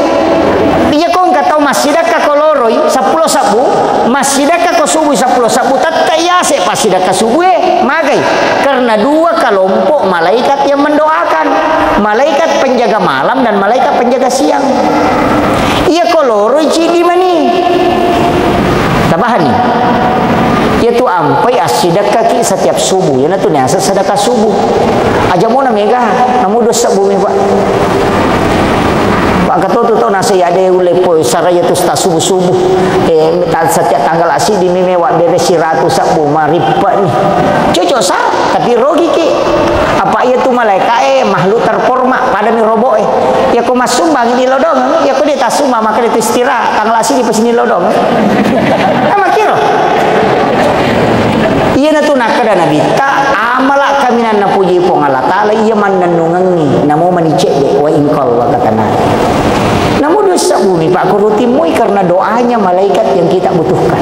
Iya ko engka tau massidekka ko loroi seppulo sebbu, massidekka ko subuh seppulo sebbu, tette yase passidekka subuh e. Magai? Karena dua kelompok malaikat yang mendoakan. Malaikat penjaga malam dan malaikat penjaga siang. Iya ko loroi cidi mani. Tabahani. Iya tu ampai assidekkaki setiap subuh. Iyanatu niaseng sedekah subuh. Aja mona mega, namu dua sebbu mi, Pak. Pak, engka to tu tau naseng iya de ulle poi sara iya tu sta subuh-subuh. Eh, ta-, setiap tanggal asidi mi mewa bere siratu sebbu, marippe ni. Cocok sa, tapi rogi ki. Apa iya tu malaika e makhluk terhormat, pada mi robo e. Iya ko massumbang ni lodong, iya ko de tasumbang maka de tu istirahat, tanggal asidi pasti ni lodong. Ama kiro. Iyanatu nakkeda Nabitta, amala kaminang napuji Puang Allah Ta'ala, iya mannennungengngi, namo mani cedde, wa in qalla, kata Nabi. Namo dua sebbu mi, Pak, ko rutin moi karena doanya malaikat yang kita butuhkan.